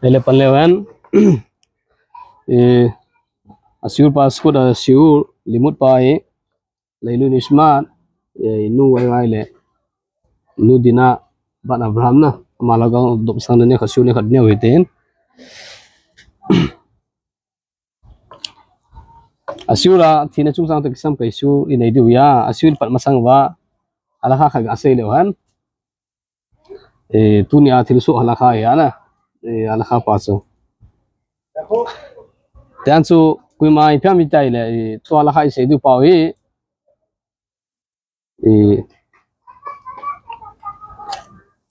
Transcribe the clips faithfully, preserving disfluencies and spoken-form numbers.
Ahile pan leu hen. Eh, a shiur pa sukut a shiur limut pa hi Leilu Nishmat, eh, nu Wai Wai le nu Dina, bat Abraham na, ama la gang dop sang ne kha shiur ne khat neo hi ten. A shiur a thina chungchang toh kisam kai shiur i nei diu ahi a, a shiur pat masang uva halakha khat ga sei leu hen. Eh, tunia thilsoh halakha ahi a na. Eh, halakha pa chu. Tiang chu koima i phiam i tai le, eh, chu halakha i sei diu pa hi. Eh,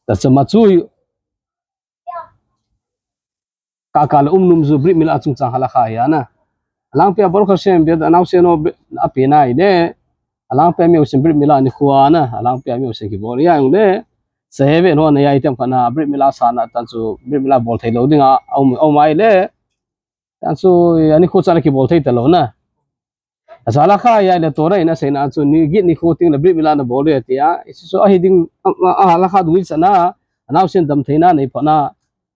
ta chu ma chu ka ka le um num chu Brit Mila chungchang halakha ahi a na. Alangpi a Baruch Hashem bia da nau se no a pe nai de. Alangpi a mi usen Brit Mila nikho a na. Alangpi a mi usen kibol ahi a ung le. Sa heve no na ahi tiang kha na Brit Mila sa na tan chu Brit Mila bol thei lou ding a um, um ahi le. Tan chu ani kho chan a kibol thei ta lou na. A chu halakha ahi a le Torah in a seina chu ni get nikho teng le Brit Mila na bol le tia. Isi chu ahi ding a, a, a halakha dung i sa na. Anau sen dam theina nei pha na.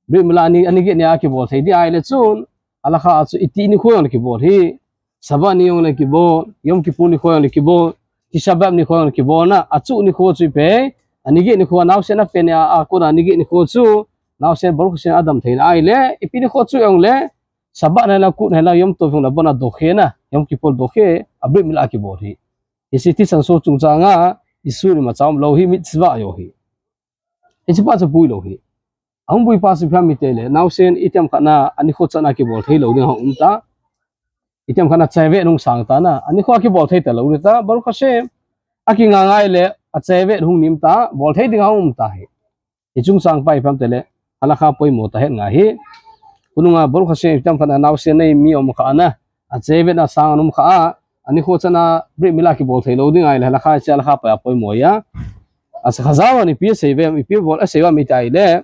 Brit Mila ani, ani get ni a kibol thei di ahi le chun. Halakha a chu iti nikho jong le kibol hi. Sabbath ni jong le kibol, Yom Kippur nikho jong le kibol, Tisha B'Av nikho jong le kibol na. A chu nikho chu i pe. Ani get nikho anau sen a pe ni a, a kona ani get nikho chu. Nau sen Baruch Hashem a dam theina ahi le. Ipi nikho chu jong le. Sabbath na la kut na la Yom Tov jong la bona dohe na, Yom Kippur dohe, a Brit Mila kibol hi. Isi ti san so chungchang a, isu ni ma cham lou hi mitzvah ahi. Isi pa chu bui lou hi. Ahung bui pa chu phiam i te le, nau sen i tiam kha na, ani kho chan a kibol thei lou ding a um ta. I tiam kha na cheve nung sang ta na, ani kho a kibol thei ta lou ta, Baruch Hashem. A kinga ngai le, a cheve hung nim ta, bol thei ding a um ta hi. I chungchang pa i phiam te le, halakha poimo ta het ngai hi. Kunung a Baruch Hashem i tiam kha na nau sen nei mi um kha na, a cheve na sang um kha a, ani kho chan a Brit Mila kibol thei lou ding ahi le, halakha che halakha pa a poimo ahi a. A sa Chazal hon ipi sei ve, ipi bol a sei ve mi tai le.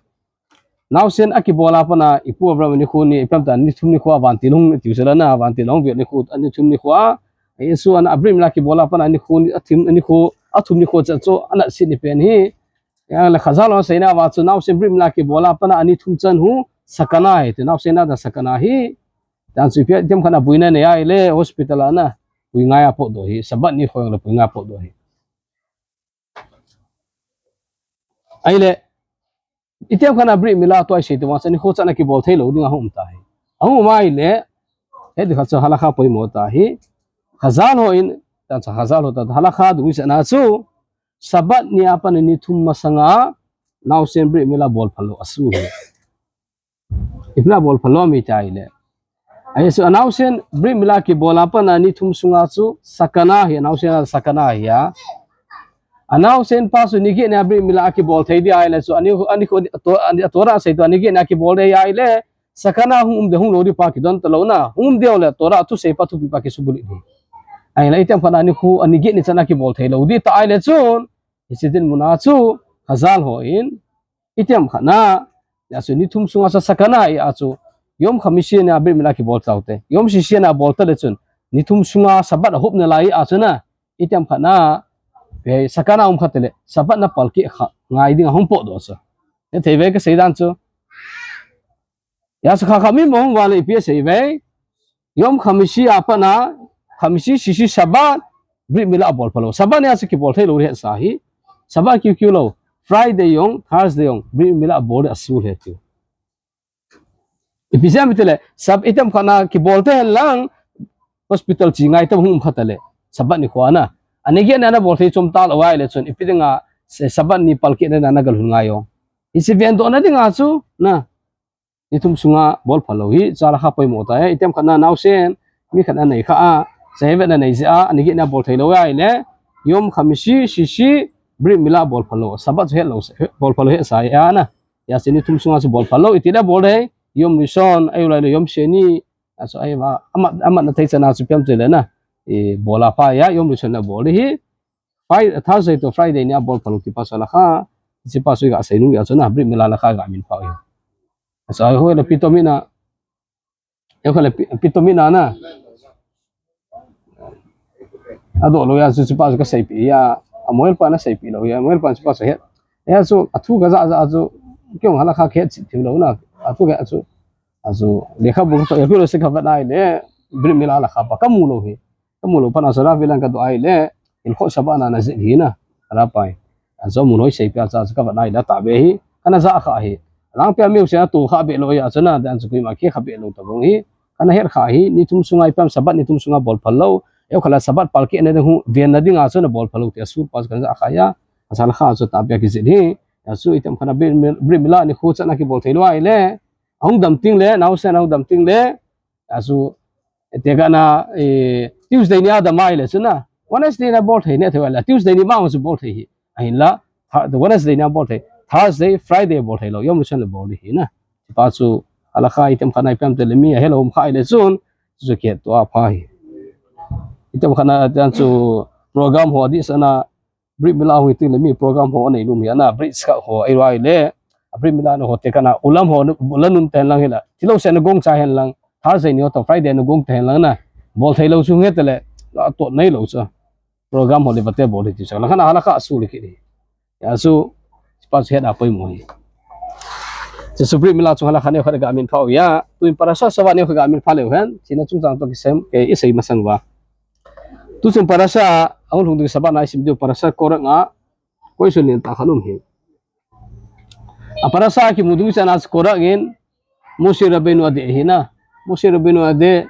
Nau sen a kibol a pat na, i pu Abraham nikho ni, i phiam ta ni thum nikho a vantil hung tiu se la na, vantil hung ve nikho, ani thum nikho a. Jesu ana Brit Mila kibol a pat na, ani kho ni, a thum, ani kho, a thum nikho cha chu, ana si ni pen hi. Ahile Chazal hon seina uva chu nau sen Brit Mila kibol a pat na ani thum chan hu sakana hi, ti nau sen a sakana hi. Tan chu i phiam kha na buina nei ahi le hospital a na. Bui ngai a potdoh hi, Sabbath nikho jong le bui ngai a potdoh hi. Ahile, i tiam kha na Brit Mila tua i sei ti vang chu ani kho chan a kibol thei lou ding a um ta hi. A um ahi le, he di kha chu halakha poimo ta hi. Chazal hon, tan chu Chazal hon ta halakha dung i sa na chu. Sabbath ni a pat na ni thum masang a, nau sen Brit Mila bol pha lou a su hi. Ipi a bol pha lou mi tai le. Ahi chu anau sen Brit Mila kibol a pat na ni thum sunga chu sakana hi, anau sen a sakana hi a. Anau sen pa chu ni get ni a Brit Mila a kibol thei di ahi le chu ani, ani kho, to, ani, Torah sei to ani get ni a kibol thei ahi le. Sakana hung um de hung lou di pa kidon ta lou na. Hung um de le Torah thusei pa thupi pa kisubulhit di. Ahile i tiam kha na ani kho, ani get ni chan a kibol thei lou di ta ahi le chun. Hiche dinmun a chu Chazal hon, i tiam kha na, ya chu ni thum sunga sa sakana ahi a chu, Yom Khamishi ni a Brit Mila kibol tau te. Yom Shishi ni a bol ta le chun, ni thum sunga Sabbath a hop na lai a chu na, i tiam kha na, pe sakana um kha te le, Sabbath na palkeh kha, ngai ding a hung potdoh chu. He thei ve ka sei dan chu. Ya chu kha kha mi mo hung va le ipi a sei ve. Yom Khamishi a pat na, Khamishi, Shishi, Sabbath, Brit Mila a bol pha lou. Sabbath ni a chu kibol thei lou di het sa hi. Sabbath kiu kiu lou. Friday jong, Thursday jong, Brit Mila a bol di a su le tiu. Ipi jeh a mi ti le, Sab-, i tiam kha na kibol te hen lang, hospital chi ngai ta hung um kha ta le. Sabbath nikho a na. Ani get ni a na bol thei chom ta lou ahi le chun, ipi ding a, se Sabbath ni palkeh na na gal hun ngai jong. Hiche vendoh na ding a chu, na. Ni thum sunga bol pha lou hi, chu halakha poimo ta hi, i tiam kha na nau sen, mi khat na nei kha a, sa heve na nei jeh a, ani get ni a bol thei lou ahi le, Yom Khamishi, Shishi, Brit Mila bol pha lou, Sabbath chu het lou, bol pha lou het sa ahi a na. Ya chu ni thum sunga chu bol pha lou, iti le bol de, Yom Rishon, ahi lai le Yom Sheni, a chu ahi va, amat, amat na thei chan a chu piam chu le na, i bol a pa ya, Yom Rishon na bol hi, Fri-, Thursday to Friday ni a bol pha lou ti pa chu halakha, ti pa chu i ga sei nung ya chu na, Brit Mila halakha ga min pha u hi. A chu a ho le pi to mi na, e ho le pi, pi to mi na na. A doh lou ya chu ti pa chu ka sei pi ya, a moel pa na sei pi lou ya, moel pa ti pa chu het. Achu, athu kaja ja chu, kei jong halakha kahet cheh thei lou na. Athu kaja chu, achu, lekhabu ka, lekhabu ka vet nai le, Brit Mila halakha pa kamu lou hi. Kamu lou phat na chu Rav in lang kadoh a ahile, hilkhoh Shabbat na najih hi na. Halakha pa hi. Achu, amu lou hi seipeh a chu, chu kavet nai le, tahbeh hi. Kana ja kha hi. Langpia miu se atu kha beh lou hi, achu na, dan chu koima kikha beh lou tabang hi. Kana het kha hi, ni thum sunga ipi ham Shabbat ni thum sunga bol phal lou. Eikhola Shabbat palkeh na ding hu, venna dinga chu nabol phal lou tia sur pa chu kana ja kha hi a. Achu halakha chu tahbeh kijih hi. Achu itiham khat a Brit Mil-, Brit Mila nikho chan a kibol thei lou ahile. Ahung dam teng le, naosen ahung dam teng le. Achu, tekahna, eh, Tuesday ni a dam ahile chu na. Wednesday na bol thei ne thei ahile. Tuesday ni ma chu bol thei hi. Ahinla, Thur-, Wednesday ni a bol thei. Thursday, Friday bol thei lou. Yom Rishon le bol di hi na. Chupa chu, halakha itiham khat a ipi ham tile mi ahelou um kha ahile chun. Chu kihet to apha hi. Itiham khat a dan chu program ho adih sana Brit Mila hung hi teng le mi program ho anei nom hi a na, Brit Mitzvah ho ahilou le, a Brit Mila na ho tekahna, ulam ho, ulam um ta hen lang hi la, thilou se na gong cha hen lang, Thursday ni ho toh Friday na gong ta hen lang na, bol thei lou chu hung hi tale, la to nei lou chu. Program ho le vate bol hi ti chu. Langkhat a halakha asu le kit hi. Achu, chupa chu het a poimo hi. Chu Brit Mila chu halakha neo khat ga min pha u ya, tuin parasha Shabbat neo khat ga min pha leu hen, china chungchang toh kisem, kei isei masang uva. Tuchung parasha, ahung lhung ding Shabbat na isim diu parasha Korach a, question lentah khat um hi. A parasha kimu dungchan a Korach in, Moshe Rabbeinu adih hi na. Moshe Rabbeinu adih,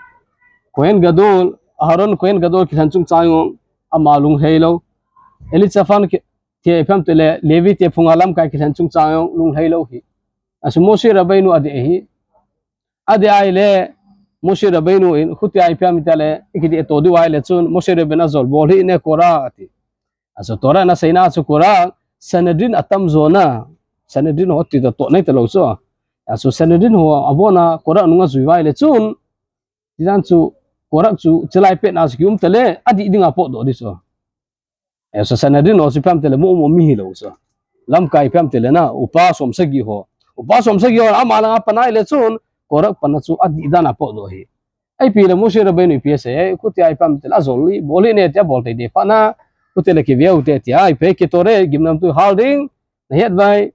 Kohen Gadol, Aharon Kohen Gadol kilhen chungchang jong, ama lunglhai lou. Elizaphan ki, ti ipi ham tile, Levi te phunga lamkai kilhen chungchang jong, lunglhai lou hi. Achu Moshe Rabbeinu adih hi. Adih ahile, Moshe Rabbeinu in, khuti a ipi ham itile, ikiti to diu ahile chun, Moshe Rabbeinu ajol bol hih in e Korach ati. Achu Torah in aseina chu Korach, Sanhedrin atamjo na, Sanhedrin ho ti toh nei talou chu. Achu Sanhedrin ho abona Korach nung ajui uva ahile chun, tidan chu Korach chu chelai pet na chu kium tale, adih dinga potdoh di chu. Achu Sanhedrin ho chu ipi ham tile, mo mo mi hilou chu. Lamkai ipi ham tile na, upa som sagi ho. Upa som sagi ho, ama langa pan ahile chun, Korach pan a chu adih dan a potdoh hi. Ipi le Moshe Rabbeinu ipi asei, khuti a ipi ham tile, ajol hi, bol hih in e tia bol thei deh phat na, khuti le kive u hite tia, ipi ketore, gimnamtui hal ding, nahet uve,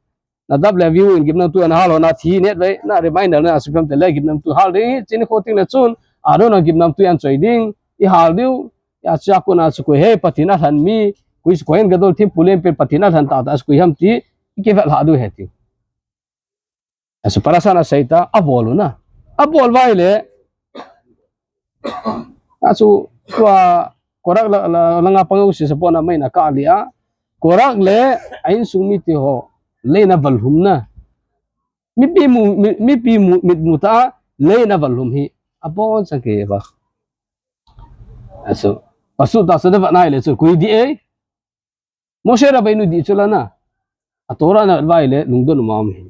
Nadab le Abihu in gimnamtui ana hal hon athi, nahet uve, na reminder na asu ipi ham tile, gimnamtui hal ding, chini kho teng le chun, Aharon a gimnamtui ana choi ding, ihal diu, achu a kona chu koi hi, Pathen alhen mi, koi chu Kohen Gadol thempu len pen Pathen alhen tahtah chu koi ham ti, ikivet lha diu ahi tiu. Achu parasha in asei ta, abol u na. Abol uva ahile. Achu, tua, Korach la, la, langa pang u sisa pona mai na ka lia. Korach le, a insung mite ho, lei in aval lhum na. Mipi mu, mi, mipi mu, mit mu ta, lei in aval lhum hi. Abon sang kei uva. Achu, pasuk ta sa da va nai le chu, koi dih e. Moshe Rabbeinu dih chu la na. A Torah na vai le lungdon um a um hi.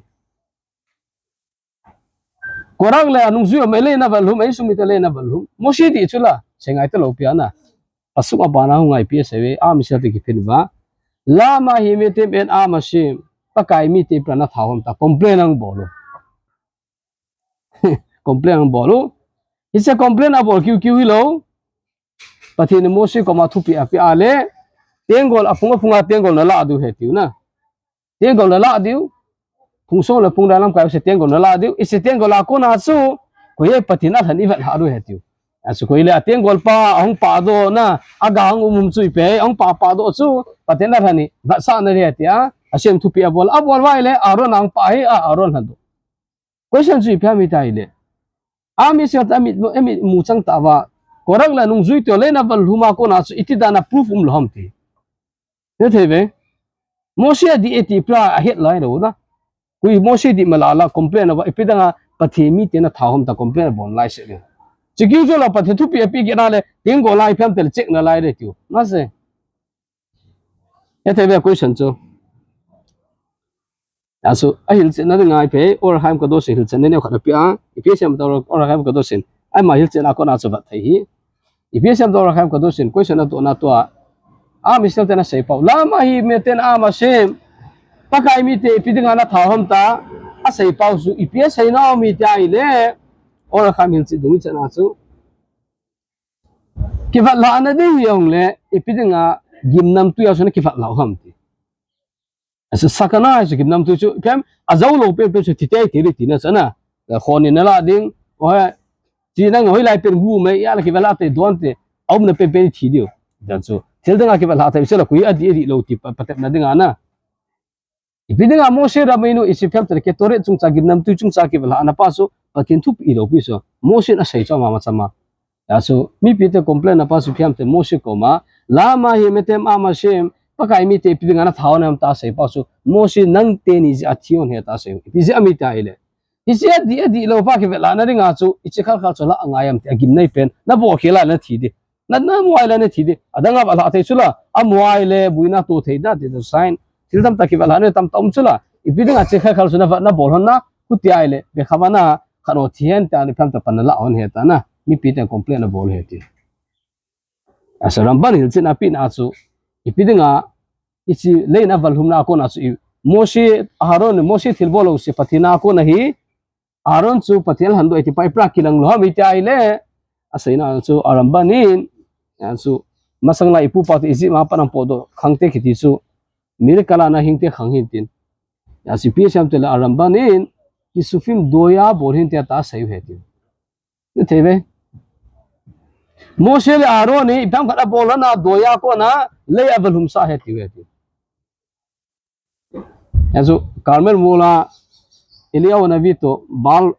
Korach le anungjui a mai lei in aval lhum, a insung mite lei in aval lhum. Moshe dih chu la, sei ngai talou pi a na. Pasuk a bana hung ngai pi a sei ve, a mi sa te kiphin va. Lama himetem et am Hashem. Pakai mite ipi dinga natha hom ta, complain ahung bol u. Complain ahung bol u. Hiche complain abol kiu kiu hilou. Pathen in Moshe koma thupeh apeh a le, tenggol aphung aphunga tenggol nalah diu ahi tiu na. Tenggol nalah diu. Phung song le phung dan lamkai u se tenggol nalah diu. Hiche tenggol a kona chu, koi hi Pathen alhen ivet lha diu ahi tiu. Achu koi le a tenggol pa, ahung pahdoh na, aga hung um um chu ipi, ahung pah pahdoh chu, Pathen alhen ivetsah na ahi tia, Hashem thupeh abol, abol uva ahile, Aharon ahung pah hi, a, Aharon lhen doh. Question chu ipi ham iti le. Ami sing ta amit, amit mu chang ta va. Korach le anungjui te lei in aval lhum a kona chu iti dan a proof um lou ham ti. Ne thei ve. Moshe adih e ti pra ahet lai lou na. Koi Moshe dih mala la complain a va ipi dinga Pathen mite natha hom ta complain abol lai se le. Chi kiu chu la Pathen thupeh apeh kit na le, tenggol a ipi ham tel check na lai le tiu. Na se. Hithei ve question chu. Achu, ahilchetna dinga ipi, Or Haim Kadosh in hilchetna neo khat apeh a, ipi asei em ta Or Haim Kadosh in. Ama hilchetna a kona chu vet thei hi. Ipi asei em ta Or Haim Kadosh in, question a tona tua. Am Israel ten asei pau. Lama himetem et am Hashem. Pakai mite ipi dinga natha hom ta. Asei pau chu, ipi asei nom iti le. Or Haim hilchet dung chan a chu. Kivet lhahna ding hi ahung le, ipi dinga gimnamtui a chu nakivet lha u ham ti. Sakana hi chu gimnamtui chu, ipi ham, ajou lou penpen chu thi tei tei le tina chu ana. Khon in nala ding, ohe, chi nang hoilai pen gu mai, ya la kivel ha te don te, aumna penpen thi diu. Dan chu, thil dang a kivel ha te, se la kui adih, adih lou ti pa, patepna ding ana. Ipi dinga Moshe Rabbeinu Egypt phem te Ketoret chungchang gimnamtui chungchang kivel hana pa chu, Pathen thupeh lou pi chu. Moshe in asei chu ama machama. Achu, mipite complain na pa chu ipi ham te Moshe koma, Lama hi metem am Hashem, Pakai mite ipi dinga na thaona ham ta asei pa chu, Moshe nang teni jeh a thi hon ahi ta asei. Ipi jeh ham iti ahile. Hiche adih, adih lou pa kivel hana dinga chu, hiche khalkhal chu la angai ham ti agimnei pen, na bolkhel a na thi di. Na, na muai le na thi di. Adang a va la thei chu la. Amuai le buina to thei da ti to sign. Thil tamtah kivel hana tamtah um chu la. Ipi dinga hiche khalkhal chu na va na bol hon na. Huti ahile. Be kha va na khat o thi hen ta ni pham ta pan na la hon ahi ta na. Mipite complain na bol ahi ti. Achu Ramban hilchen a pehna chu. Ipi dinga hiche lei na valhumna kona chu i Moshe, Aaron, Moshe thilbol lou se Pathen a kona hi Aaron chu Pathen lhandoh ti pa ipi a kilang lou ham iti ahile, aseina chu a Ramban in, achu masang lai ipupa te Egypt a pat ana potdoh khang te kiti chu miracle a na hing te khang hin tin. Achu ipi asei ham tile a Ramban in, Kisufim doiya bol hin ti ata asei u ahi ti. Na thei ve. Moshe le Aaron in ipi ham khat abol ana doiya kona lei avalhum sah ahi ti u ahi ti. Achu Carmel mol a Eliyahu Navi to Baal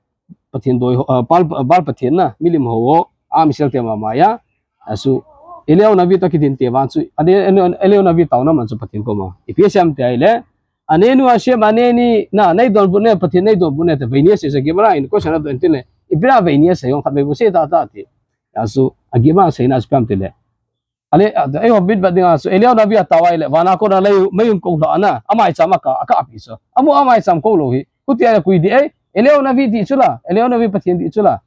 Pathen doi ho, ah, Baal, Baal Pathen na, milim ho ho, a Israel te mama ya. Achu Eliyahu Navi to kidin te vang chu, ane, ane, Eliyahu Navi taona man chu Pathen koma. Ipi asei ham ti ahile, Anenu Hashem, aneni, na, nei donbut ne, Pathen nei donbut ne, te veini asei sa Gemara in, question adon tile, ipi a veini asei, hung khat vei bu sei ta ta ti. Achu, a Gemara seina chu ipi ham tile. Ale, a, eiho bit bat dinga chu, Eliyahu Navi atao ahile, vana kona lei, mei hung kou lha ana, amaicham aka, aka api chu. Amu amaicham kou lou hi. Huti ahile kui di ei, Eliyahu Navi di chu la, Eliyahu Navi Pathen di chu la.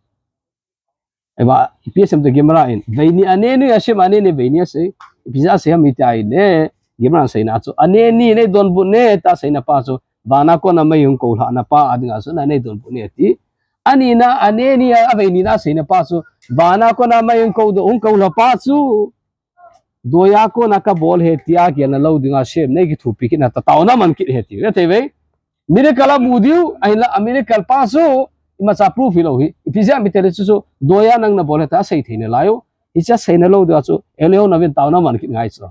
Eva, ipi asei ham te Gemara in, veini anenu Hashem, aneni veini asei, ipi jeh a asei ham iti ahile, Gemara seina chu, aneni nei donbut ne, ta seina pa chu, vana kona mei hung kou lhana pa, adinga chu na nei donbut ne ti. Anina, aneni a, aveini na seina pa chu, vana kona mei hung kou doh, hung kou lha pa chu, Doiya kona kabol ahi tia gelna lou dinga Hashem nei kithopi kit na ta taona man kit ahi ti. Ve thei ve. Miracle amu diu, ahinla a miracle pa chu, imacha proof hilou hi. Ipi jeh ham itile chu chu, doiya nang nabol ahi ta asei thei nalai u. Hiche aseina lou dinga chu, Eliyahu Navi in taona man kit ngai chu.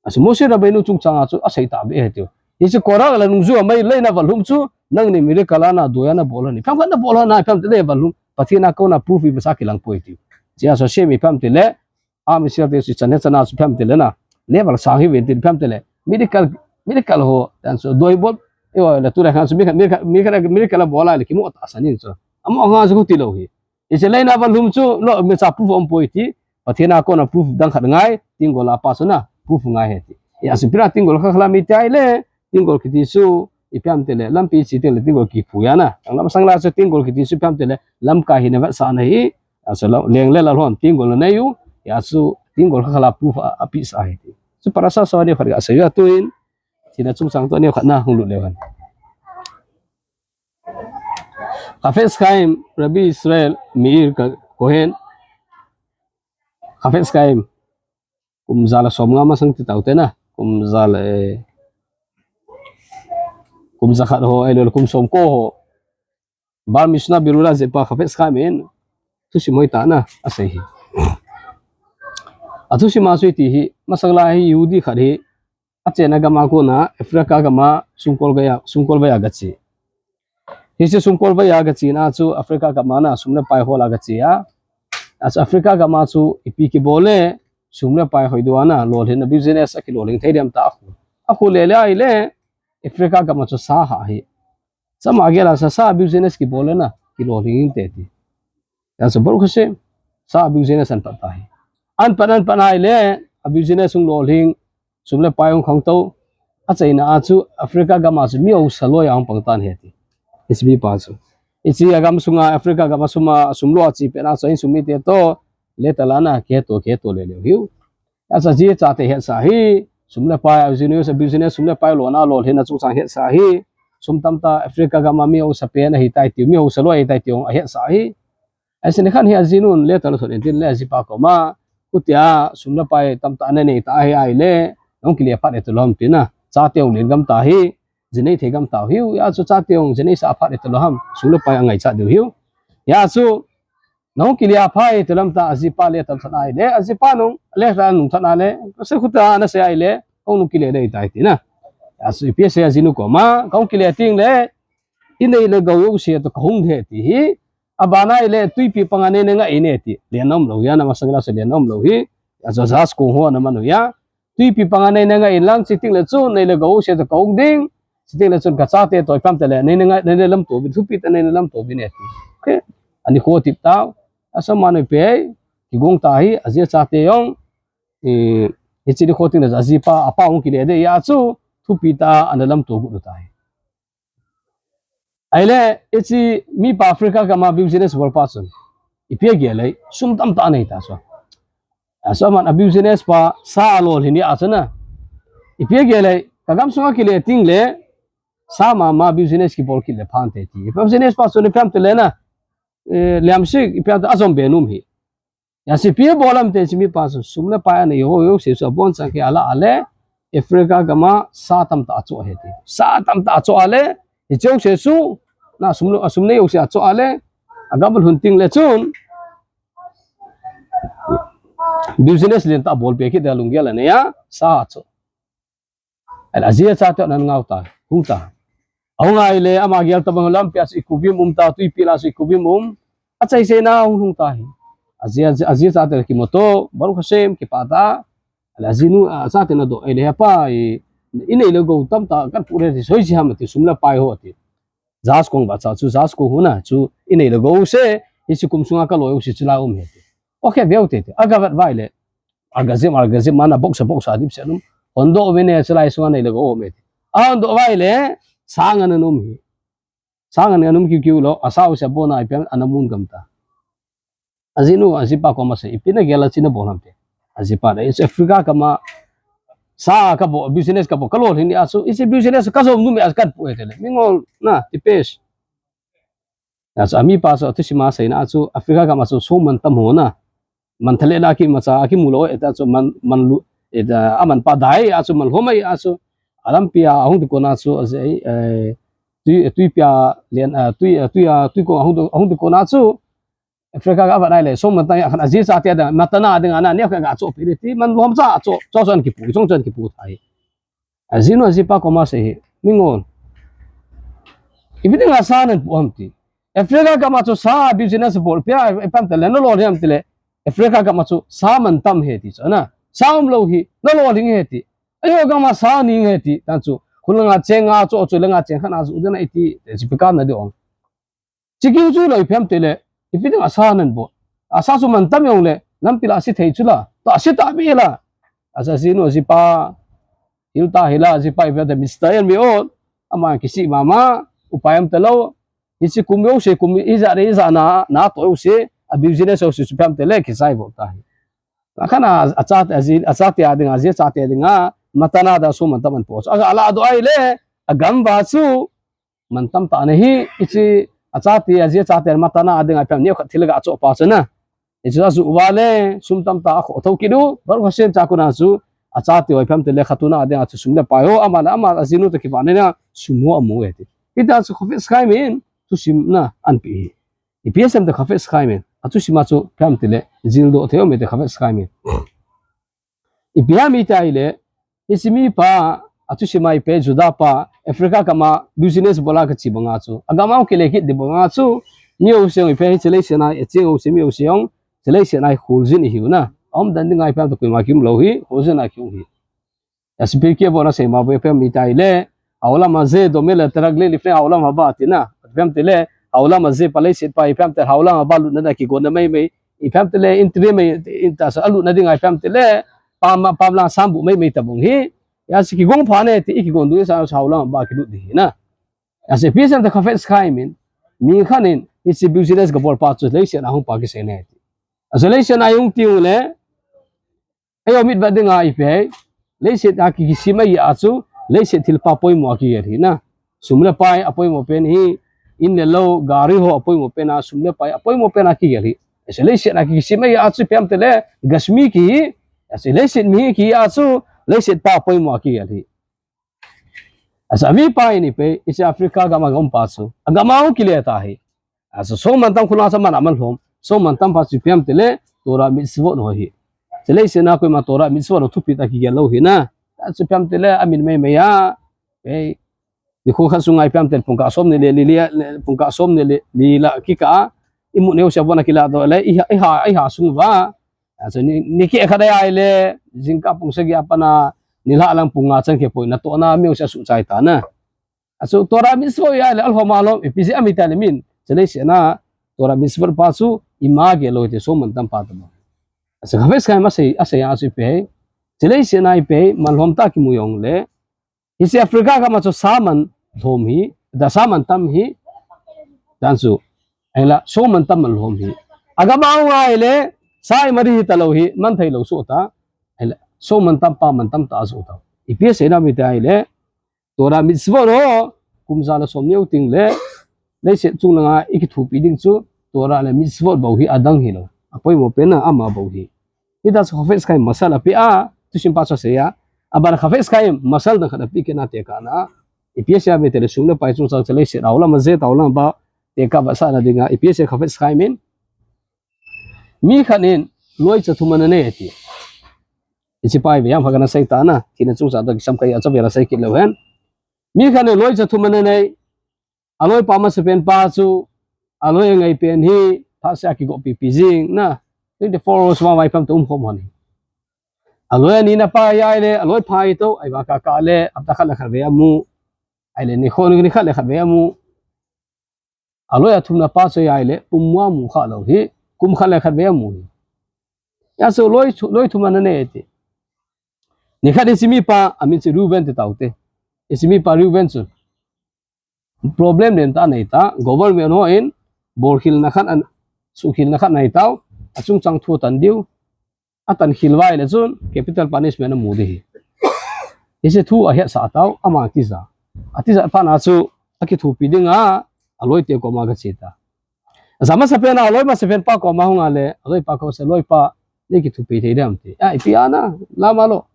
Achu Moshe Rabbeinu chungchang a chu, asei ta be ahi tiu. Hiche Korach le nungjuia mei lei na valhum chu, nangni miracle a na doiya nabol ahi. Pham khat nabol ahi, pham tile valhum. Pathen a kona proof imacha kilang poi tiu. Hiche a chu Hashem ipi ham tile, Am Israel te chu chan he chan a chu ipi ham tile na. Level sang hi ven tin ipi ham tile. Miracle, miracle ho, dan chu doi bol. Eiho le tu le khan chu miracle, miracle, miracle, miracle abol a le kimu ta sanin chu. Amo nga chu ti lou hi. Hiche lei na valhum chu lo imacha proof um poi ti. Pathen a kona proof dang khat ngai, tenggol a pa chu na, proof ngai ahi ti. Achu ipi a tenggol kha khala mi ti ahile, tenggol kiti chu, ipi ham tile, lampi che teng le tenggol kiphu a na. Tang lam sang la chu tenggol kiti chu ipi ham tile, lamkai hina vetsahna hi, Achu la, leng le la lhon, tenggol anei u, achu tenggol kha khala proof a, apeh sa ahi ti. Chu parasha sung a neo khat asei u a tuin, thina chungchang toh neo khat na hung lut leu hen. Chafetz Chaim, Rabbi Israel Meir Ka-, Cohen. Chafetz Chaim. Kum ja le som nga masang ti tau te na. Kum ja le, kum ja khat ho, ahilou le kum som ko ho. Baal Mishnah Berurah jeh pa Chafetz Chaim in thusim hoitah na asei hi. Athusim a chu iti hi, masang lai hi Yehudi khat hi, achenna gam a kona, Africa gam a sumkol gei a, sumkol vei a gache. Hiche sumkol vei a gache na chu Africa gam a na sum le pai hol a gache a. Achu Africa gam a chu ipi kibol le, sum le pai hoi diu a na, lolhinna business akilolhing thei diam ta akhol. Akhol le le ahile, Africa gam a chu sa ha hi. Chama gel a sa, sa business kibol le na, kilolhing inte ti. Achu Baruch Hashem, sa business an pat ta hi. An pat, an pat ahile, a business hung lolhing, sum le pai hung khangtou, achaina a chu Africa gam a chu mi hausa loi a hung pang tan ahi ti. Hiche mi pa chu. Hiche a gam sunga Africa gam a sum a, sum lo a che pet na chu, insung mite toh, letter la na, kiheto, kiheto le leu hiu. Achu hiche chate hetsa hi, sum le pai, a business, a business, sum le pai lona, lolhinna chungchang hetsa hi, sum tamtah Africa gam a mi hausa pen ahi tai tiu, mi hausa loi ahi tai tiu, ahetsa hi. Ahin khan hi ajinun letter thot in tin le ajipa koma, hutia sum le pai tamtah nanei ta ahi ahile, nahung kile phat e ti lou ham tina, chate hung len gam ta hi, jinei thei gam tau hiu. Hijeh chun chate jong jinei sa phat le talou ham, sum le pai angaichat diu hiu. Hijeh chun nahung kile a phai, talou ham tia ajipa le talou tha nai le, ajipa nung le la nung tha nai le, kasei khu ta nasei ahile, kahung nung kile le tai tina. Hijeh chun ipi asei ajinu koma, kahung kile teng le, inei le gou jouse toh kahung ding ahi ti hi. Abana ahile, twipi panga nei na ngai in ati. Len aum lou hi, ana masang la se len aum lou hi. Ajo jahaz kong ho ana man u hi. Twipi panga nei na ngai in lang, chuteng le chun, nei le gou jouse toh kahung ding. Chuteng le chun kachate toh ipi ham itile, nei na ngai, nei na lamto uvin, thupi tah in nei na lamto uvin ati. Okay. Ani kho tip tau. Asa manu pe, kigong ta hi, aji achate jong. Eh, hiche nikho teng le ajipa, apa hung kile ding ahi a chu, thupi tah a ana lamto got u tai. Ahile, hiche mipa Africa gam a business bol pa chun, ipi agel le, sum tamtah anei ta chu. Aso man a business pa sa alolhin ahi a chu na. Ipi agel le, ka gam sunga kile teng le, sa mama business kibol kit le phante ti. Business pa chun ipi ham itile na, eh, liam sik, ipi ham itile ajom be nom hi. Hijeh chun ipi abol ham itile hiche mipa chu sum le pai anei ho jouse chu abonchan kei a ala a le, Africa gam a sa tamtah achoh ahi ti. Sa tamtah achoh a le, hiche jouse chu, na sum le, asum nei jouse achoh a le, agam alhun teng le chun, business lentah abol be kit ding a lunggel anei a, sa achoh. Ahile aji achate ana ngau ta, hung ta. Ahung a ahile, ama gel tabang lampi a chu ikuvim um ta, twipi la chu ikuvim um. Achai seina hung hung ta hi. Aji, aji, aji achate kimu to, Baruch Hashem, kipah tah. Ahile ajinu, achate ana doh, ahile hepa, i, inei le gou tamtah kapoh le ti, hoiche ham ati, sum le pai ho ati. Jahaz kong ba cha chu, jahaz kong ho na chu, inei le gou jouse, hiche kum sunga kalo jouse chu la um ahi ti. Okay, veu te ti. Aga vet uva ahile, aga jim, aga jim, mana box a, box a dip se um. Hon doh uvin e, chulai sunga nei le gou um e ti. Ahon doh uva ahile, sa ngen ana um hi. Sa ngen ana um kiu kiu lou, asa jouse abon a ipi ham ana mun gam ta. Ajinu, ajipa koma asei, ipi nagel a hiche nabol ham ti. Ajipa le, hiche Africa gam a, sa kabol, business kabol, kalolhin ahi a chu, hiche business kajom nom ahi a chu kapoh e ti le. Mingol, na, tipes. Hijeh chun amipa chu athusim a aseina chu Africa gam a chu song mantam ho na. Man tha le la kimacha akimu lou, hijeh chun man, man lu, hijeh, aman pa dai a chu man lhom ahi a chu. Alampi a ahung ding kon a chu, eh, twi, twipi a len, eh, twi, eh, twi a, twi kong ahung ding, ahung ding kon a chu. Africa gam a avet ahile, song mantam a khan aji achate ding, matana ding a na, neo kha ga choh pi le ti, man lhom cha choh, choh chon kipoh, chon chon kipoh thei. Ajinu ajipa koma asei hi, mingol. Ipi dinga sa nahin poh ham ti. Africa gam a chu sa business bol pia, ipi ham itile, nalolhin ham itile. Africa gam a chu sa mantam ahi ti chu, na. Sa umlou hi, nalolhin ahi ti. Eiho gam a sa ning ahi ti, tan chu. Khulanga cheng a choh chu, langa cheng khat a chu, dena iti, ti chu ipi kana ding ong. Chikeu chu lou ipi ham itile, ipi dinga sa nahin bol. Asa chu mantam jong le, lampi la ase thei chu la, ta ase ta be la. Asa ajinu, ajipa, hil ta hi la, ajipa ipi ham itile, Mister Elmi o, ama kisih mama, upai um talou. Hiche kum jouse, kum ijat le ijat na, natoh jouse, a business jouse chu ipi ham itile, kisai bol ta hi. Akhan a, achate, aji, achate a dinga, aji achate dinga, matana ding a song mantam ahin poh chu. Aga ladoh ahile, agam uva chu, mantam tah ana hi, hiche achate, aji achate, matana a dinga ipi ham neo khat thil aga choh pa chu na. Hichu ajuh uva le, sum tamtah akhoh thou kit u, Baruch Hashem cha kona chu, achate ho ipi ham itile khatuna a dinga chu sum le pai ho, ama le ama ajinu toh kipana dinga, sum ho amu e ti. Hita chu Chafetz Chaim in, thusim na, ahin pe hi. Ipi asei em itile Chafetz Chaim in, athusim a chu ipi ham itile, jildoh thei um e ti Chafetz Chaim in. Ipi ham iti ahile, hiche mipa, athusim a ipi Juda pa, Africa gam a business bol a kache banga chu. Agam a hung kile kit ding banga chu, mi jouse jong ipi hiche leiset a, acheng jouse mi jouse jong, hiche leiset a hi kholjin ihiu na. Aumdan dinga ipi ham itile koima kium lou hi, kholjin a kium hi. Hijeh chun Pirkei Avot a asei ma bou ipi ham iti ahile, העולם הזה דומה לרגלי לפני העולם הבא tina. Ipi ham itile, העולם הזה pa leiset pa, ipi ham itile, העולם הבא lutna dinga kigonna maimai, ipi ham itile, entry mai, inta sa, alutna dinga ipi ham itile, pam, pam lang sambuh maimai tabang hi. Hijeh chun kigong phat e ti, ikigon ding sa, העולם הבא kilut ding hi na. Hijeh chun ipi asei em itile Chafetz Chaim in, mi khat in, hiche business gabol pa chu leiset a hung pa kisei ahi ti. Hijeh chun leiset a hung ti u le, Eiho mitvet dinga ipi ham, leiset a ki, kisem ahi a chu, leiset thilpha poimo a kigel hi na. Sum le pai apoimo pen hi, in le lou, gari ho apoimo pen a, sum le pai apoimo pen a kigel hi. Hiche leiset a ki, kisem ahi a chu ipi ham itile, גשמי kihi, hiche leiset mi hi kihi a chu, leiset pha apoimo a kigel hi. Asa mi pa ini pe, isi Africa gam a gam pa chu. Agam a hung kile ta hi. Asa song mantam khuna sa man aman lhom. Song mantam pa chu ipi ham tile, Torah mitzvot ho hi. Chule isi na koima Torah mitzvot ho thupi ta kigel lou hi na. Asa ipi ham tile, amin mei mei a. Ei, nikho khat sunga ipi ham tile, pungkah som ni le, li, li, pungkah som ni le, li la kikah a. Imu neo sia bona kila to le, iha, iha, iha sung va. Asa ni, ni ke khat a le, jingkah pung sagi a pana, ni la lang pung nga chan ke poi na to na, mi sia su chai ta na. Asa Torah mitzvot ya le, alhom alhom, ipi isi ami ta le min. Chule isi na, Torah mitzvot pa chu, ima gel lou te, song mantam pa ta ma. Asa Chafetz Chaim asei, asei a chu ipi. Chule isi na ipi, man lhom ta kimu jong le. Isi Africa gam a chu sa man lhom hi, da sa mantam hi. Dan chu. Ei la, song mantam man lhom hi. Agam a hung a le, sa ima di hi ta lou hi, man thei lou su ta. Ei la, song mantam pa mantam ta su ta. Ipi isi na mi ta le. Torah mitzvot ho, kum ja le som neo ting le, leiset chung langa i kithupi ding chu, Torah le mitzvot bou hi adang hi lou. Apoimo pen na ama bou hi. Hita chu Chafetz Chaim masal ape a, thusim pa chu asei a. Aban Chafetz Chaim masal dang khat ape kit na tekah na. Ipi isi a mi te le sum le pai chungchang chu leiset a olam a jet a olam a ba, tekah vetsahna dinga, ipi isi Chafetz Chaim in. Mi khat in, loi cha thum ana nei ati. Isi pai ve jam pha kana sei ta na, thina chungchang to kisam kai a cha ve la sei kit lou hen. Mi khat in loi cha thum ana nei, aloi pa masapen pa chu, aloi angai pen hi, thase a kigopi pi jing na, twenty-four hours vang vai pam to um khom hon hi. Aloi ani na pa jai le, aloi pha hi to, ei va kaka le, hapta khat le khat ve amu, ei le nikho ni khat le khat ve amu. Aloi athum na pa chu jai le, pum mua mu kha lou hi, kum khat le khat ve amu hi. Hijeh chu loi chu, loi thum ana nei ati. Ni khat isi mi pa, amin chu Reuben ti tau te. Isi mi pa Reuben chu. Problem len ta nei ta, government ho in, bol khilna khat an, su khilna khat nei tau, achungchang thu tan diu, atan khil vai le chun, capital punishment amu di hi. Isi thu ahet sa tau, ama tija. Atija pa na chu, akithupi dinga, aloi te koma ka che ta. Asa masapen a, aloi masapen pa koma hung a le, aloi pa ko se loi pa, nei kithupi thei dem ti. A, ipi ana, lama lo.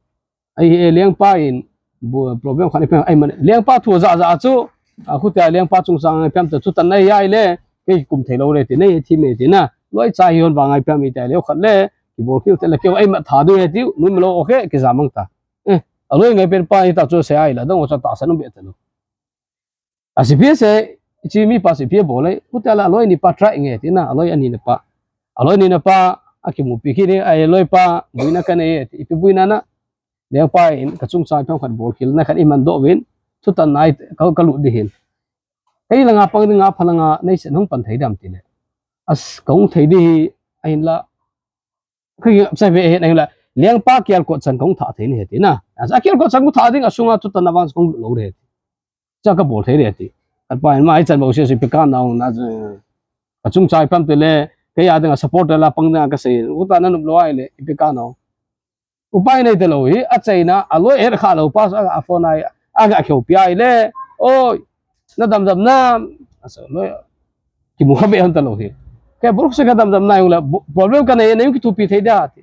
Ei, ei, lengpa in, bu, problem khat ipi, ei, man, lengpa thu ja ja chu, a, khu te lengpa chungchang ipi ham te chu tan nei jai le, kei kum thei lou le ti nei thi me ti na, loi cha hi hon vang ipi ham i te le khat le, kibol kiu te le keu, ei, ma tha du he tiu, nu mi lo, okay, kija mang ta. Eh, aloi ngai pen pa hi ta chu se ai la, dong cha ta sa nu be ta lo. A C P S a, chi mi pa C P S bol le, khu te la aloi ni pa try nge ti na, aloi ani na pa. Aloi ni na pa, akimupi kit ni, ei loi pa, buina ka nei, ipi buina na. Lengpa in, ka chungchang thong khat bol khilna khat i man doh vin, thutan nai, ka, ka lut di hin. Kei langa pang dinga phalanga, nei sen hung pan thei dem ti le. As, ka hung thei di hi, ahin la, Kei sai ve he nang la, lengpa kial kot chan kong tha thei ni he ti na. Asa kial kot chan kong tha ding asunga thutan na vang kong lo re. Cha ka bol thei re ti. Khat pa in ma ai chan bo se su ipi ka na ong na. Ka chungchang pam te le, kei a ding a support la pang na ka sei. U ta na nup lo ai le, ipi ka na ong. Upai nei te lo hi, a chaina, a loi er kha lo pa, a, a phone ai, a ga kheu pi ai le. Oi, na dam dam na, asa loi, kimu kha be hon ta lo hi. Ke buruk se ka dam dam na yung la, bu-, problem ka nei, nei kithupi thei da ti.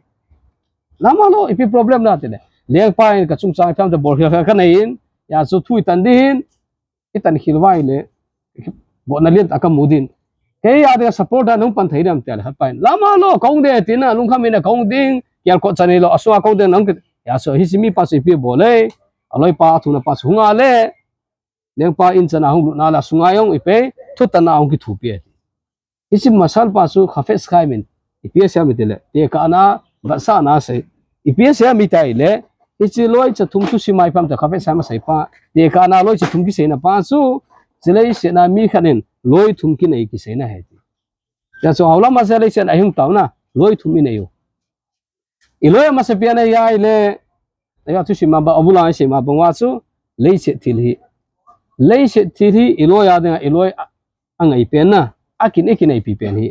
Lama lo, ipi problem na ti le. Lengpa in ka chungchang tham ta bol khel kha ka nei in, ya chu thui tan din, i tan khil vai le, bo na lian ta ka mu din. Kei a de support da nung pan thei dam te le khat pa in. Lama lo, kong de ti na, nung kham in a kong ding, kial kot chan ni lo, asua kong de nung ki, ya so hi si mi pa si pi bo le, a loi pa thu na pa su nga le. Lengpa in chan a hung lut na la sunga yong i pe, thutan na hung kithupi e. Hichi masal pa chu Chafetz Chaim in, ipi sia mi ti le, tekah na, vetsahna sei. Ipi sia mi tai le, hichi loi cha thum chu simai pam ta Chafetz Chaim a sei pa, tekah na loi cha thum kisei na pa chu, chi leiset na mi khat in, loi thum kinei kisei na he ti. Ya chu haulam a se leiset a hung tau na, loi thum i nei u. I loi a masa pian a ya i le, ya thusim a ba, a bul a i sim a bang wa chu, leiset thil hi. Leiset thil hi, i loi a ding a, i loi a, a ngai pen na, a kin, i kinei pi pen hi.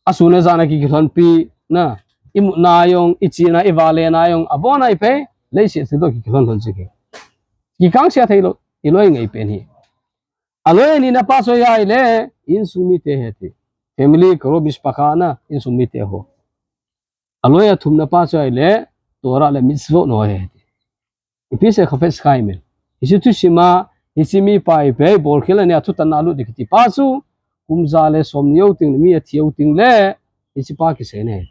A sun a jan a ki kilhon pi na, i mut na yong, i chi na, i va le na yong, a bon a i pe, leiset thil to ki kilhon lhon chi ki. Ki kang sia thei lo, i loi ngai pen hi. A loi ni na pa so ya i le, insung mi te he ti. Family, karo mishpacha na, insung mi te ho. A loi a thum na pa chu ai le, Torah le mitzvot no he ti. Ipi se Chafetz Chaim in. Hiche thusim a, hiche mipa hi pe, bolkhel a nia thutanna alut ding kiti pa chu, kum ja le som ni jou teng le mi athi jou teng le, hiche pa kisei ahi.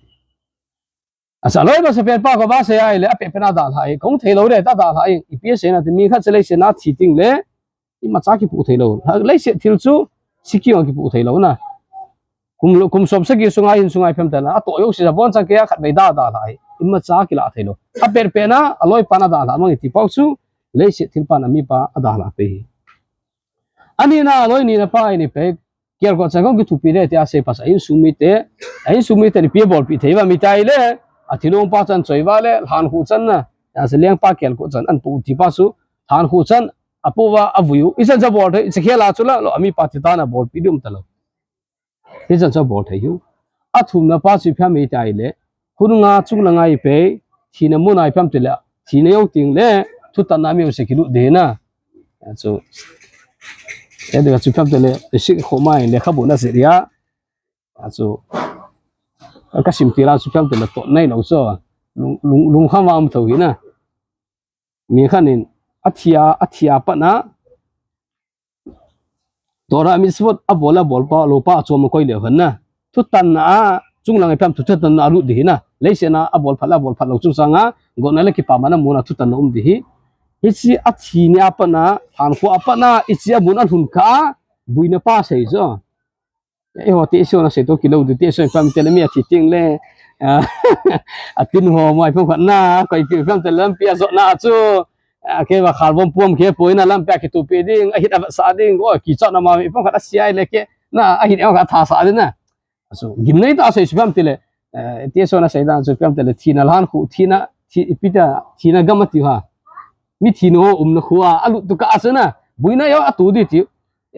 Asa loi ba sa pen pa kho ba sei ahile, apeh pen a dalha ahi, kong thei lou le, ta dalha ahi, ipi asei na ti mi khat chu leiset a thi teng le, imacha kipoh thei lou. Ha, leiset thil chu, siki a kipoh thei lou na. Kum, kum som sagi sunga hin sunga phem tena, atoh jou si sa bon chang kei a khat vei da dalha ahi. Imacha kila thei lou. Apeh pen a, aloi pan a dalha mang iti pau chu, leiset thil pan a mipa adalha pe hi. Ani na, aloi ni na pa ni pe, Kial ko chang kong kithupi le, tia sei pasa insung mite, a insung mite ni pi bolpi thei ba mi tai le, athilong pa chan choi ba le, lhan khu chan na, a se leng pa kial ko chan an pu ti pa su, lhan khu chan, apu ba avui u, ichan cha bol thei, icha khel a chu la, lo, ami pa ti ta na bolpi dum ta lou. Ichan cha bol thei u. Athumna pa chu pha mi tai le, Khununga chunglang a ipi, thina mun a ipi ham tile, thina jou teng le, thutanna mi u se kilut ding na. Achu, e de chu ipi ham tile, e sik kho mai le kha bu na se ria. Achu, ka sim tira chu ipi ham tile, to nai lou chu. Lung, lung, lungkham a um tho hi na. Mi khat in, athia, athia pat na, Torah mitzvot abol, abol pa, lou pa, achom a koi leu hen na. Thutanna a, chunglang a ipi ham thu, thutanna alut ding hi na. Leiset a abol phat le, abol phat lou chungchang a, gotna le kipah man a mun a thutanna um ding hi. Hiche athi ni a pat na, lhan khu a pat na, hiche amun alhun kah a, buina pa sei chu. Eiho te iso na sei to kilou ding te iso ipi ham tile mi athi teng le. A, atin ho mo ipi ham khat na, koi ipi ham tile lampi a jot na chu. A, kei va khalvom puam kei poi na lampi a kithupi ding, ahit a sa ding, o, kichat na ma ipi ham khat a sia le kei, na, ahit a khat tha sa ding na. Achu, gimnei ta sei ipi ham tile, e, te iso na sei dan chu ipi ham tile, thina lhan khu, thina, thi, ipi ta, thina gam ati ha. Mi thina ho umna khu a, alut tu kah a chu na, buina jou atu ding ti.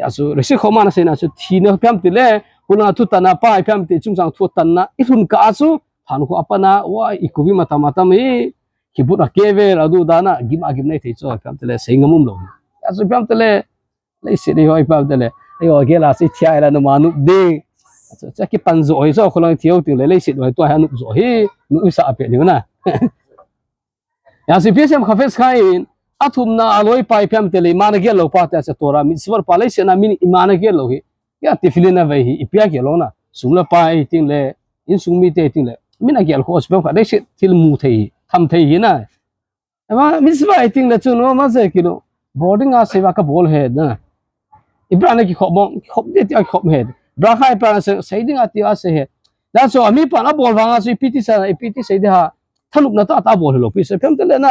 Achu, Rashi khoma na sei na chu, thina ipi ham tile, khununga thutanna pa ipi ham ti, chungchang thutanna, ilhun kah a chu, lhan khu a pat na, wa, i kubi mata mata mi, kibut a kevel, adu dana, gim a gimnei thei chu, ipi ham tile, sei ngam um lou. Achu, ipi ham tile, leiset eiho ipi ham tile, eiho gel a chu thia ila numa nup ding. Achu, cha kipan jo hi chu, khulang thi jou teng le, leiset eiho tua hi nup jo hi, nup sa a pe ding na. Achu ipi asei em Chafetz Chaim in, athumna aloi pa ipi ham tile, ima na gel lou pa te, achu Torah mitzvot pa leiset a min ima na gel lou hi. Ya tefillin avei hi, ipi a gel lou na. Sum le pai teng le, insung mite teng le, min agel kho chu ipi ham khat leiset thil mu thei hi, tham thei hi na. Ama mitzvah teng le chu no, ma se kilo. Bol ding a sei va ka bol he na. Ipi a na kikhop mo, kikhop ding ti a kikhop he. Bracha ipi a na sei, sei ding a ti a sei he. Dan so ami pan abol vang a chu ipi ti sa, ipi ti sei ding ham. Thanopna tah tah bol hilou pi sei ipi ham tile na.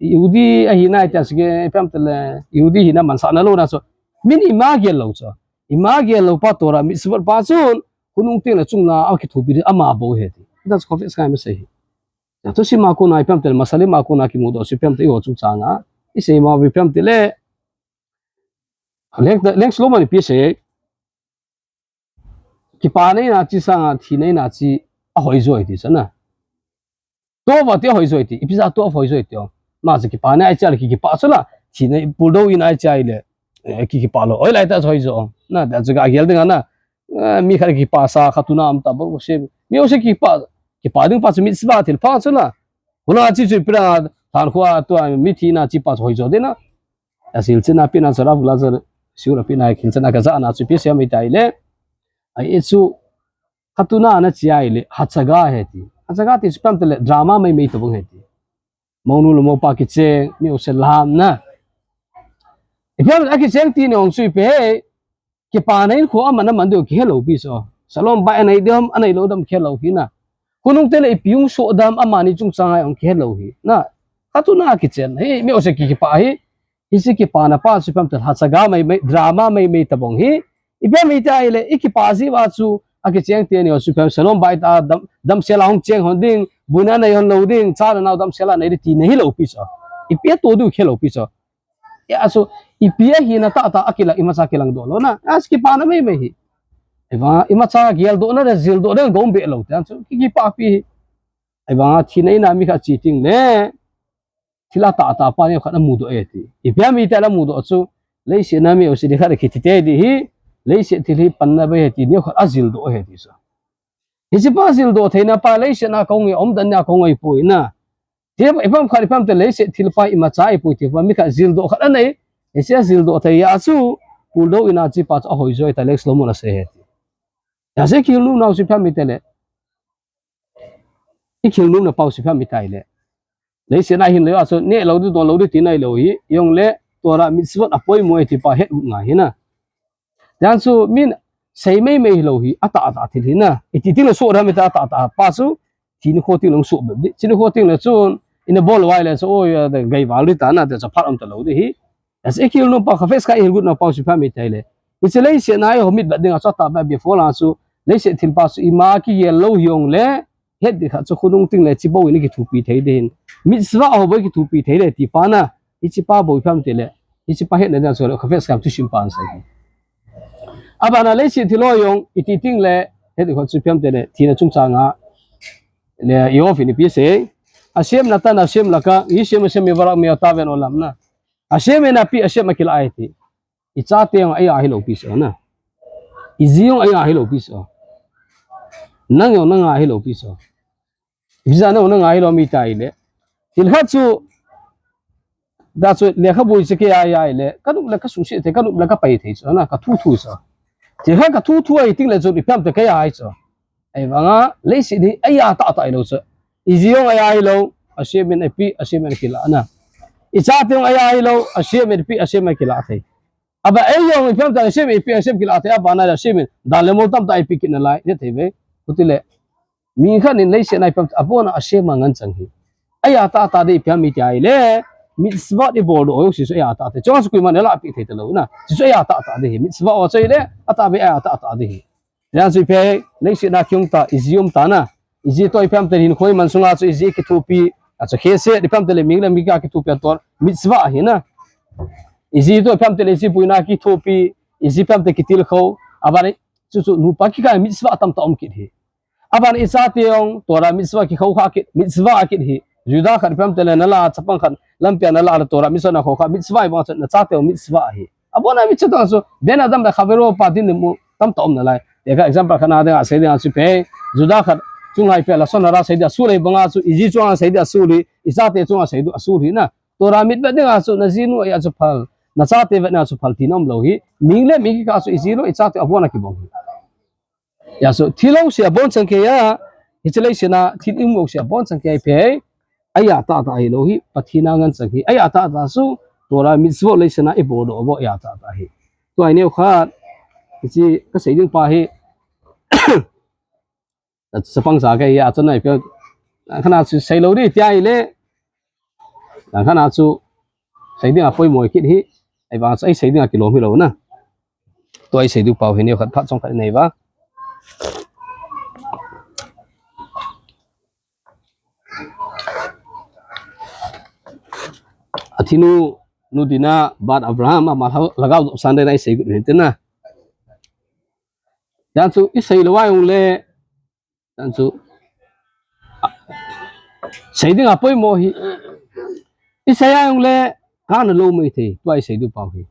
Yehudi ahi na ti a chu ke, ipi ham tile, Yehudi hina mansahna lou na chu. Min ima gel lou chu. Ima gel lou pa Torah mitzvot pa chun, khunung teng le chunglang a kithupi ding ama bou ahi ti. Dan chu Chafetz Chaim asei hi. Achu thusim a kona ipi ham tile, Masalim a kona kimudoh chu ipi ham tile, eiho chungchang a. Isei ma ipi ham tile, leng, leng Solomon ipi asei. Kipana in a chi sang a, thina in a chi ahoi jo ahi ti chu na. Tov a ti ahoi jo ahi ti, ipi jeh a tov ahoi jo ahi ti o. Ma chu kipana ahi chu le ki, kipah chu la, thina puldo in ahi chu le, e, ki, kipah lou. Hoilai tah chu hoi jo. Na, ta chu ka gel ding a na. E, mi khat kipah sa, khatuna um ta bou se. Mi ho se kipah, kipah ding pa chu mitzvah thil pha chu la. Khununga chi chu ipi ham, lhan khu a tua, mi thina chi pa chu hoi jo ding na. Asil china pina chu Rav Lazar, siura pina khil china ka ja na chu ipi asei em tile. Ai e chu, khatuna na chi ahile, hachaga ahi ti. Hachaga ti chu ipi ham tile, drama mai mai tobang ahi ti. Mounu le moupa kicheng, mi ho se lam na. Ipi ham a kicheng ti ni ong chu ipi he, kipana in khu aman aman ding kihe lou pi chu. Shalom bayit anei ding ham, anei lou ding ham kihe lou hi na. Khunung teng le ipi hung soh ding ham amani chungchang a ong kihe lou hi. Na, khatuna kichen hi, mi ho se ki, kipah hi. Hiche kipana pa chu ipi ham tile hachaga mai mai, drama mai mai tobang hi. Ipi ham itile, i kipah jeh uva chu, akicheng teni ho chu ipi ham Shalom bayit a dam, damsel a hung cheng hon ding, buina nei hon lou ding, cha le nao damsel a nei ding tina hilou pi chu. Ipi a to ding kihe lou pi chu. Ya, achu, ipi ahina tah tah a kilang, imacha kilang doh lou na. Achu kipana mai mai hi. Eiva, imacha geldoh na le jildoh na gom be lou te, achu, ki, kipah pi hi. Eiva, thina in a mi khat chi teng le, thil a tah tah pa neo khat amudoh e ti. Ipi ham itile amudoh chu, leiset a mi ho se ding khat kiti te ding hi, leiset thil hi panna be ahi ti, neo khat ajildoh ahi ti chu. Hiche pa jildoh theina pa, leiset a kong e, umdan a kong e poi na. Ti, ipi ham khat, ipi ham itile leiset thilpa imacha ipui ti pa, mi khat jildoh khat anei. Hiche ajildoh thei a chu, puldoh in a chi pa chu ahoi joi ta le Solomon asei ahi ti. Hijeh a chu ikihil nom nau chu ipi ham itile, ikihil nom na pau chu ipi ham itile, leiset a hin lou a chu neh lou ding, don lou ding tina hilou hi, ijongle Torah mitzvot apoimo e ti pa het u ngai ahi na. Jan chu min sei mei mei hilou hi, atahtah thil ahi na. Iti teng le soh dam ita, atahtah pa chu, thi nikho teng le soh bep ding. Thi nikho teng le chun, ina bol uva ahile chu, oi, a, gei val ding ta na, ti chu phat um talou ding ahi. As ikihil nom pa, Chafetz Chaim ihil got nau pa chu ipi ham itile, hiche leiset a eiho mit vet ding a chu atahbeh a before a chu, leiset thilpa chu ima kigel lou hijongle, het ding khat chu khonung teng le hiche bou in ikithopi thei ding ahin. Mitzvah ho bou ikithopi thei ding ti pa na, hiche pa bou ipi ham itile, hiche pa hetna ding a chu Chafetz Chaim thusim pa asei ahi. Abana leiset thil ho jong, iti teng le, het ding khat chu ipi ham itile, thina chungchang a, le, i-off in ipi asei. Hashem natan, Hashem lakah, Yishem Hashem yivarach me'ata ve'ed olam na. Hashem in apeh, Hashem akilah e ti. Ichate jong eia hilou pi chu na. Iji jong eia hilou pi chu. Nang jong nanga hilou pi chu. Visa nang jong nanga hilou mi ta ahile. Thil khat chu, da chu lekhabu iche kei a ahile, ka nop le ka sungset thei, ka nop le ka pai thei chu na, ka thu thu chu. Thil khat ka thu thu ahi teng le chu ipi ham iti kei a ahi chu. Ahivanga, leiset hi eia tahtah hilou chu. Iji jong eia hilou, Hashem in apeh, Hashem in akilah na. Ichate jong eia hilou, Hashem in apeh, Hashem in akilah thei. Abana ei jong ipi ham itile Hashem in apeh, Hashem in akilah thei, abana Hashem in dan le mol tamtah eipeh kit nalai, iti thei ve. Chutile, mi khat in leiset a ipi ham, abon a Hashem a ngen chang ahi. Eia tahtah ding ipi ham iti ahile, mitzvot ibol doh jouse chu eia tahtah. Chua chu koiman alahpeh thei talou na. Chu chu eia tahtah ding ahi. Mitzvot ho chu ahile, atahbeh a eia tahtah ding ahi. Jan chu ipi ham, leiset a kihung ta, iji um ta na. Iji toh ipi ham itile hinkho iman sunga chu iji ikithopi, a chu chesed, ipi ham itile mi le mi kikah kithopi a Torah mitzvah ahi na. Iji toh ipi ham itile iji puina kithopi, iji ipi ham itile kitilkhou, abana chu chu nupa kikah mitzvah tamtah um kit ahi. Abana ichate jong Torah mitzvah kikhou kha kit, mitzvah kit ahi. Juda khat ipi ham itile nalah a chapang khat lampi a nalah a Torah mitzvah nakhou kha, mitzvah ahivang chu nachate jong mitzvah ahi. Abon a mitzvah chu, ben adam le chavero pa din mu tamtah um nalai. Eka example khat na dinga sei dinga chu ipi ham, Juda khat chunga ipi ham lashon hara sei ding asul ahi banga chu, iji chunga sei ding asul ahi, ichate chunga sei ding asul ahi na. Torah mit vet dinga chu najinu a chu phal, nachate vet na chu phal tina umlou ahi. Mi le mi kikah chu iji lou, ichate abon a kibang ahi. Hijeh a chu thil jouse abonchan kei a, hiche leiset a thil imu jouse abonchan kei a ipi ham, eia tahtah hilou ahi, Pathen a ngen chang ahi, eia tahtah chu, Torah mitzvot leiset a ibol doh bou eia tahtah ahi. Tua hi neokhat, hiche kasei ding pa hi, chapang sa kei a, chun ipi ham, khat na chu sei lou ding iti ahile, Lang khat na chu sei ding apoimo kit ahi, ahivang chu eisei ding akilom hilou na. Tua eisei diu pau hi neokhat phat chomkhat inei uva. Athinu, nu dina, Bat Abraham, ama lhagao, lhagao doh san ding na eisei got ahi tina. Jan chu isei lou a jongle, Jan chu, a, sei ding apoimo ahi. Isei a jongle, kana lou maithei, tua isei diu pau ahi.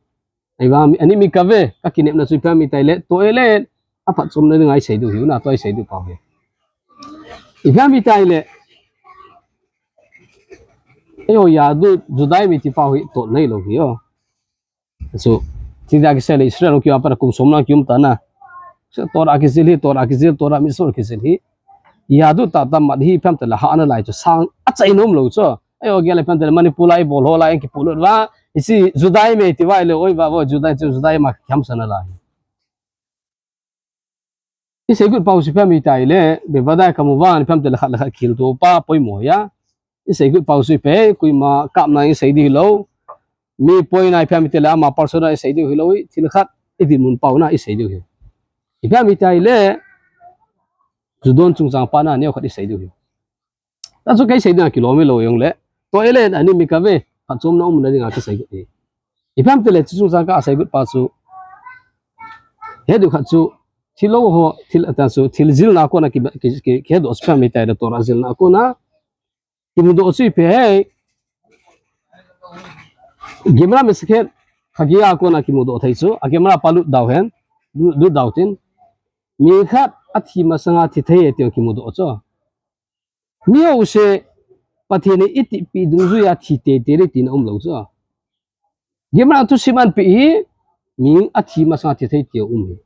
Ahivang, ani mikveh, kakinepna chu ipi ham itile, toilet, aphatchomna dinga isei diu ahi, na tua isei diu pau ahi. Ipi ham itile, eiho Yahadut, Judaism iti pau hi, totna hilou ahi o. Chu, thida kisei le Israel kipa pat a kum som na kium ta na. Chu Torah kijil hi, Torah kijil, Torah mitzvot kijil hi. Yahadut tahtah mat hi ipi ham itile hahna lai chu sang achaina umlou chu. Eiho gel le ipi ham itile Manipur a ibol ho lai in kipuilut uva. Hiche Judaism iti uva ahile oi uva vo Judaism chu Judaism a kiham sana lai. Isei got pau chu ipi ham itile, bevadai kamuvan, ipi ham itile khat le khat kihilto pa, poimo ahi a. Isei got pau chu ipi, koima kapna isei ding hilou. Mi poina ipi ham itile, ama personal isei ding hilou, thil khat, idinmun pau na isei diu ahi. Ipi ham itile, ju don chungchang pat na neokhat isei diu ahi. Tua chu kei sei ding akilom hilou jongle. Toilet ani mikveh, phatchomna umna dinga kasei got ahi. Ipi ham itile chu chungchang kasei got pa chu. He diu khat chu, thil lou ho, thil atan chu, thil jilna kona ki, ki, ki, kihedoh chu ipi ham itile Torah jilna kona. Kimudoh chu ipi ham. Gemara Masekhet Chagiga kona kimudoh thei chu. A Gemara pa lut dau hen. Lut, lut dau tin. Mi khat athi masanga thi thei e ti kimudoh chu. Mi jouse, Pathen in itihpeh dungjuiya thi teitei le tina umlou chu. Gimna thusim anpeh hi, mi athi masanga thi thei tia um hi.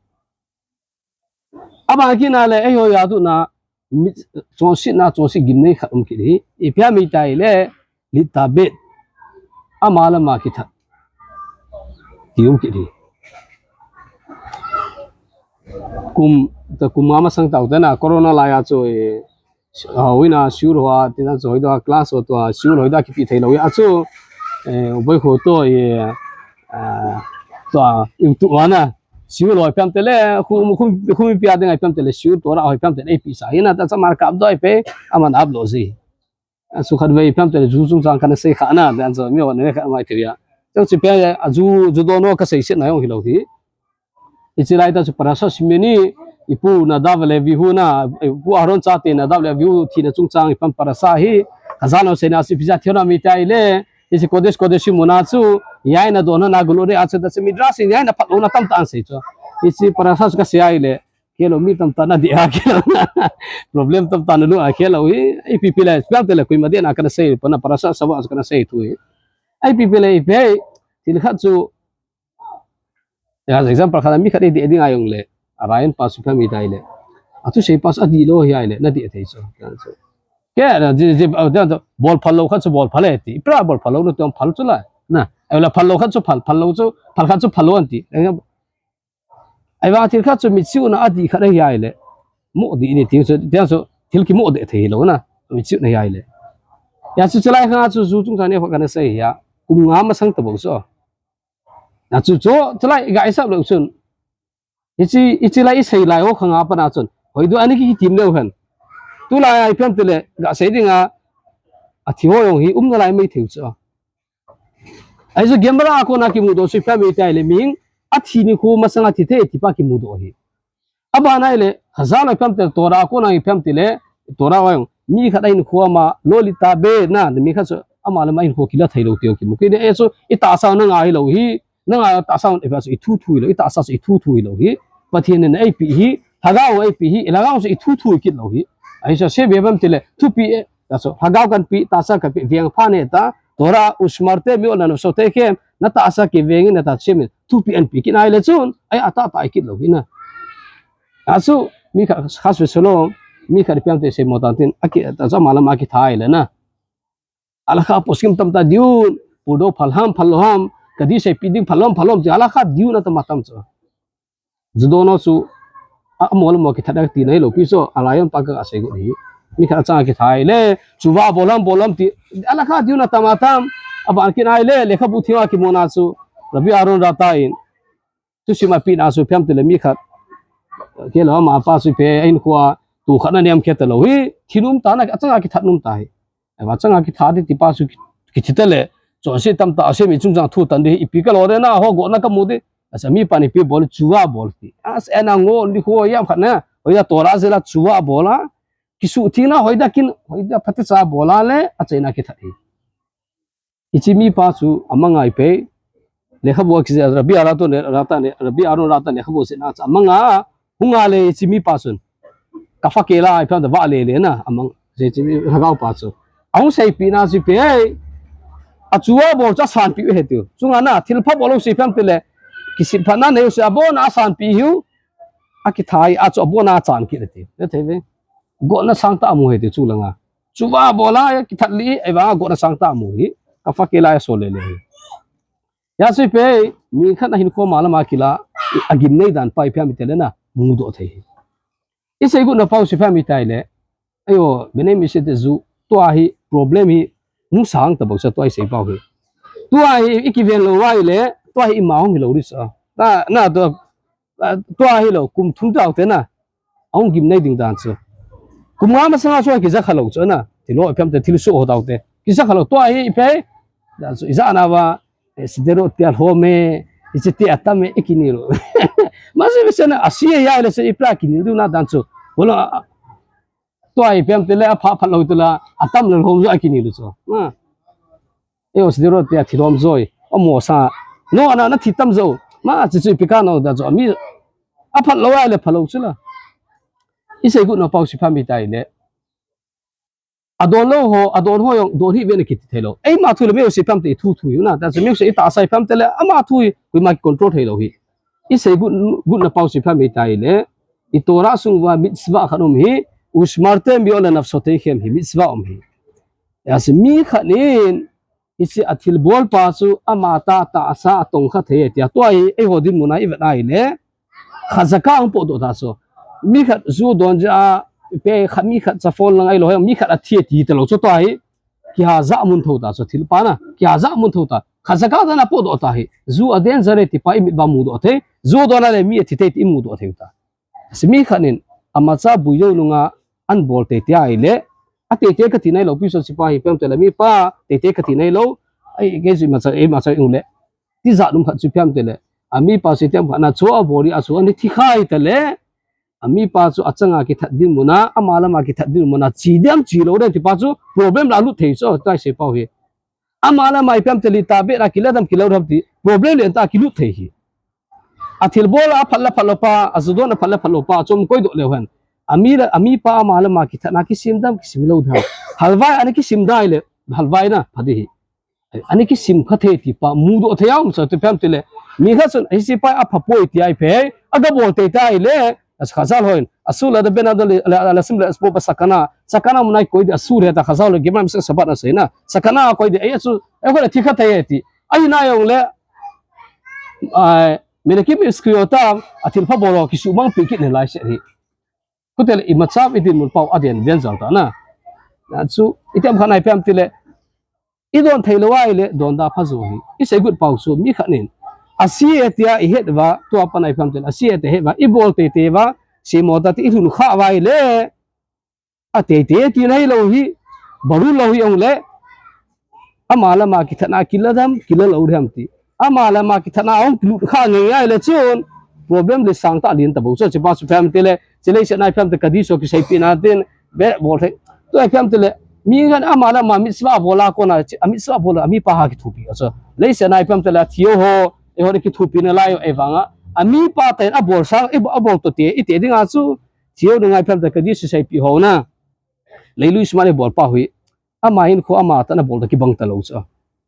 Aban kit na le, eiho a tuna, mi, chonsetna, chonset gimnei khat um kit hi. Ipi ham itile, littabet. Ama le ama kithat. Ti um kit hi. Kum, ta kum nga masang tau tena, corona laiya chu, eh, ah, hoina, siul hoa, tina chu hoida, class ho tua, siul hoida kipe thei lou hi. Achu, eh, uboi ho to, eh, ah, tua, YouTube ana, siul hoi pem tele, khu, khu, khu mi pia ding ai pem tele, siul tora hoi pem tele, ipi sa, hina, ta cha mar kap doi pe, aman upload ji. Achu khat vei pem tele, ju chung chang kana sei kha na, dan chu, mi hon ne kha mai thei ya. Chang chu pe, a ju, ju dono ka seiset na jong hilou hi. Hiche lai ta chu parasha Shmini, ipu Nadab le Avihu na, ipu Aaron chate Nadab le Avihu thina chungchang ipan parasha hi, Chazal ho seina chu ipi jeh a thina mi tai le, hiche Kodesh Kodeshim muna chu, yaina don na gulu re a chu ta chu Midrash in yaina phatlouna tamtah asei chu. Hiche parasha chu kasei a ile, khelou mi tamtah nadih a khelou. Problem tamtah nalu a khelou hi, ipi pi le, pem tele koima dihna kana sei, pana parasha Shavuot chu kana sei thu hi. Ipi pi le, ipi, thil khat chu, Ya, example khat, mi khat idih ding a jong le, a rain pa chu pha mi tai le. Athusei pa chu adih lou hi ai le, nadih thei chu. Ke, na, ji, ji, a, ji, ji, bol phal lou khat chu bol phal e ti. Ipra bol phal lou na tiang phal chu la. Na, ai la phal lou khat chu phal, phal lou chu, phal khat chu phal lou an ti. Ai, ai va thil khat chu mitchuna adih khat ahi ai le. Mo dih ni ti chu, tiang chu, thil kimo dih thei lou na. Mitchuna hi ai le. Ya chu chalai kha chu ju chung sa ne kho kana sei ya. Kum nga masang ta bou chu. Na chu chu, chulai ga isap lou chun. Hiche, hiche lai isei lai ho khanga pana chun. Hoi du ani ki kitim leu hen. Tulai ai pem tele, ga sei dinga, athi ho jong hi, um nalai mai thei chu. Ai chu Gemara a kona kimudoh chu pem mi tai le ming, athi nikho masanga thi thei ti pa kimudoh hi. Aban ai le, Chazal a pem te Torah a kona pem te le, Torah a jong, mi khat a hinkho ama, lo littabet na, mi khat chu ama le ama hinkho kila thei lou ti kimu. Kei de, eh, chu, i tahsa na ngai lou hi, na ngai tahsa, eh, chu i thu thu lou, i tahsa chu i thu thu lou hi. Pathen in eipe hi, Lhagao eipe hi, i Lhagao chu i thu thu kit lou hi. Ai chu, se be pem te le, thupi, eh, ta chu, Lhagao kan pe, tahsa kan pe, veng pha ne ta, Torah, ושמרתם מאוד לנפשותיכם, na tahsa kiveng in, na tahsa min, thupi an pe kit nai le chun, ai, ata ta kit lou hi na. Achu, mi khat, chas vshalom, mi khat pem te sei mo tan tin, aki, ta chu ama le ama kitha le na. Alakha poskim tamtah diu, pudo phal ham, phal lou ham, kadi seipi ding phal lou ham, phal lou ham, ti alakha diu na tam tam chu. Ju dono chu, a, amo le amo kitha da ti nai lou pi chu, a rayon pa ka sei go hi. Mi khat chang kitha le, tshuva bol ham, bol ham ti, alakha diu na tam tam, aban kit ai le, lekhabu thima kimuna chu, Rabbi Aaron Rata in, Thusim a pehna chu pem te le mi khat. Kei lou ama pa chu pe, a hinkho a tu khat na niam khe ta lou hi, thi nom ta na, achanga kithat nom ta hi. Ava changa kithat ti pa chu ki, kithi ta le, chonse tamtah ase mi chungchang thu tan di, ipi ka lo re na, ho go na ka mu di. Asa mi pa ni pi bol, tshuva bol ti. As ena ngo, ni ho yam khat na, hoida Torah jela tshuva bol a, kisuh thina, hoida kin, hoida phatecha bol a le, achaina kithat hi. Hiche mi pa chu amang a ipi, lekhabu a kijih, Rabbi Aaron Rata ne, Rabbi Aaron Rata lekhabu jihna chu amang a, hung a le hiche mi pa chun. Kafakela ipi ham da va le le na, amang, hiche mi Lhagao pa chu. Ahung seipeh na chu ipi, a tshuva bol chu asanpeh u ahi tiu. Chunga na, thilpha bol u sei pem te le, kisih phat na nei u sei, abon a asanpeh u, akitha a chu abon a achan kit le tiu. Ne thei ve. Gotna sangtah amu ahi tiu chu langa. Tshuva bol a, kithat li, ei va gotna sangtah amu hi. Kafakela asol le le hi. Hijeh a chu ipi, mi khat a hinkho ama le ama kila, agimnei dan pa ipi ham itile na, mudoh thei hi. Isei got na pau chu ipi ham itile, ayo, Bnei Menashe te ju, tua hi problem hi, hung sang ta bou sa tua isei pau hi. Tua hi, i kiven lou uva ile, tua hi ima hung hilou di sa. Na, na tua, a, tua hilou, kum thum tau te na. Ahung gimnei ding dan chu. Kum nga masanga chu akija kha lou chu na. Thil ho ipi ham te thil soh ho tau te. Kija kha lou tua hi ipi. Dan chu ijat na va, eh, Sderot te alhom e, hiche te atam e, ikinel u. Mase mase na, asi ya le se ipra kinel diu na dan chu. Bolo, a, a, tua ipi ham te le apha phat lou te la, atam le lhom jo akinel u chu. Na. Eo, Sderot te athi lhom joi. Amo sa. No, ana, na thi tam jo. Ma, chu chu ipi ka no da jo. Mi, aphat lou a le phalou chu la. Isei got na pau chu ipi ham itile. Adon lou ho, adon ho jong, don hih uvin akiti thei lou. Eima thu le mi u si pham te i thu thu u na. Tahsa mi u si i tahsa i pham te le, ama thu hi, koima control thei lou hi. I sei gu, gu na pau si pham i tai le. I Torah sung uva mitzvah khat um hi. Ushmartem bi ole nafshoteichem hi mitzvah um hi. Tahsa mi khat in, i si a thilbol pa chu ama ta tahsa a tong kha thei tia tua hi, eiho dinmun a i vet ai le. Khazaka ang po do ta so. Mi khat zu don ja a, pe khat mi khat cha phone lang ai lou, mi khat a thi ti te lou chu tua hi. Kiha za mun tho ta so thil pa na. Kiha za mun tho ta. Khazaka ta na po do ta hi. Zu a den za le ti pa i mit ba mu do thei. Zu don a le mi a thi thei ti i mu do thei ta. Simi khat in, ama cha bui jou nunga an bol te te ai le, a te te ka ti nai lou, pi so sipa hi pem te le mi pa, te te ka ti nai lou, ai, ke si ma cha, e ma cha ung le, ti za dum khat si pem te le, a mi pa si tem khat na cho a bol ri a so, ani thi khai te le, a mi pa chu a changa kithat dinmun a, ama lama kithat dinmun a, chi dem chi lou de ti pa chu, problem la lut thei so, tai se pau hi. Ama lama i pem te li ta be na kila dam kila dam ti, problem le ta ki lut thei hi. A thilbol a phat la phat lou pa, a zu don a phat la phat lou pa, chom koi do leu hen. A mi la, a mi pa ama lama kithat na kisim dam, kisim lou dam. Halvai, ani kisim dai le, halvai na, pha di hi. Ani kisim kha thei ti pa, mu do thei a um sa ti pem te le. Mi kha chun, hi si pa a pha poi ti ai phe, a ga bol te tai le, a Khazal hon. Asur le da bena da le, le, le sim le spo pa sakana. Sakana mun ai koi di asur he ta Khazal le gimam sa sabat a sei na. Sakana koi di, ai asu, ai ko le thi kha thei ti. Ai na jong le, ai, Menachem Scriota, a thil pha bol ho, kisu mang pi kit ne lai se hi. Kute le, i ma chap i dinmun pau, a den, den zal ta na. Na chu, i tem khan ai pem te le, i don thei lou ai le, don da pha zo hi. I sei gut pau chu, mi khat nin. A si e tia i het va, tua pa nai pem te le, a si e tia het va, i bol te te va, si mo ta ti i lhun kha vai le. A te te ti nai lou hi, baru lou hi ong le. Ama lama kithat na kila dam, kila lou dam ti. Ama lama kithat na ong lut kha ngai ngai le chun. Problem le sang ta lin ta bo. So, chi pa su pem te le, chi le se nai pem te ka di so ki sei pi na tin, be bol thei. Tu ai pem te le, mi ngan ama lama mitzvah bol a kona, a mitzvah bol a mi pa ha kithupi. So, le se nai pem te le, thio ho, e ho de kithupi na lai, e vanga. A mi pa ten a bol sang, e a bol to te, i te ding a chu, thio ding ai pem te ka di so sei pi ho na. Leilu Ismael le bol pa hui. Ama hin kho ama ta na bol ta kibang ta lou chu.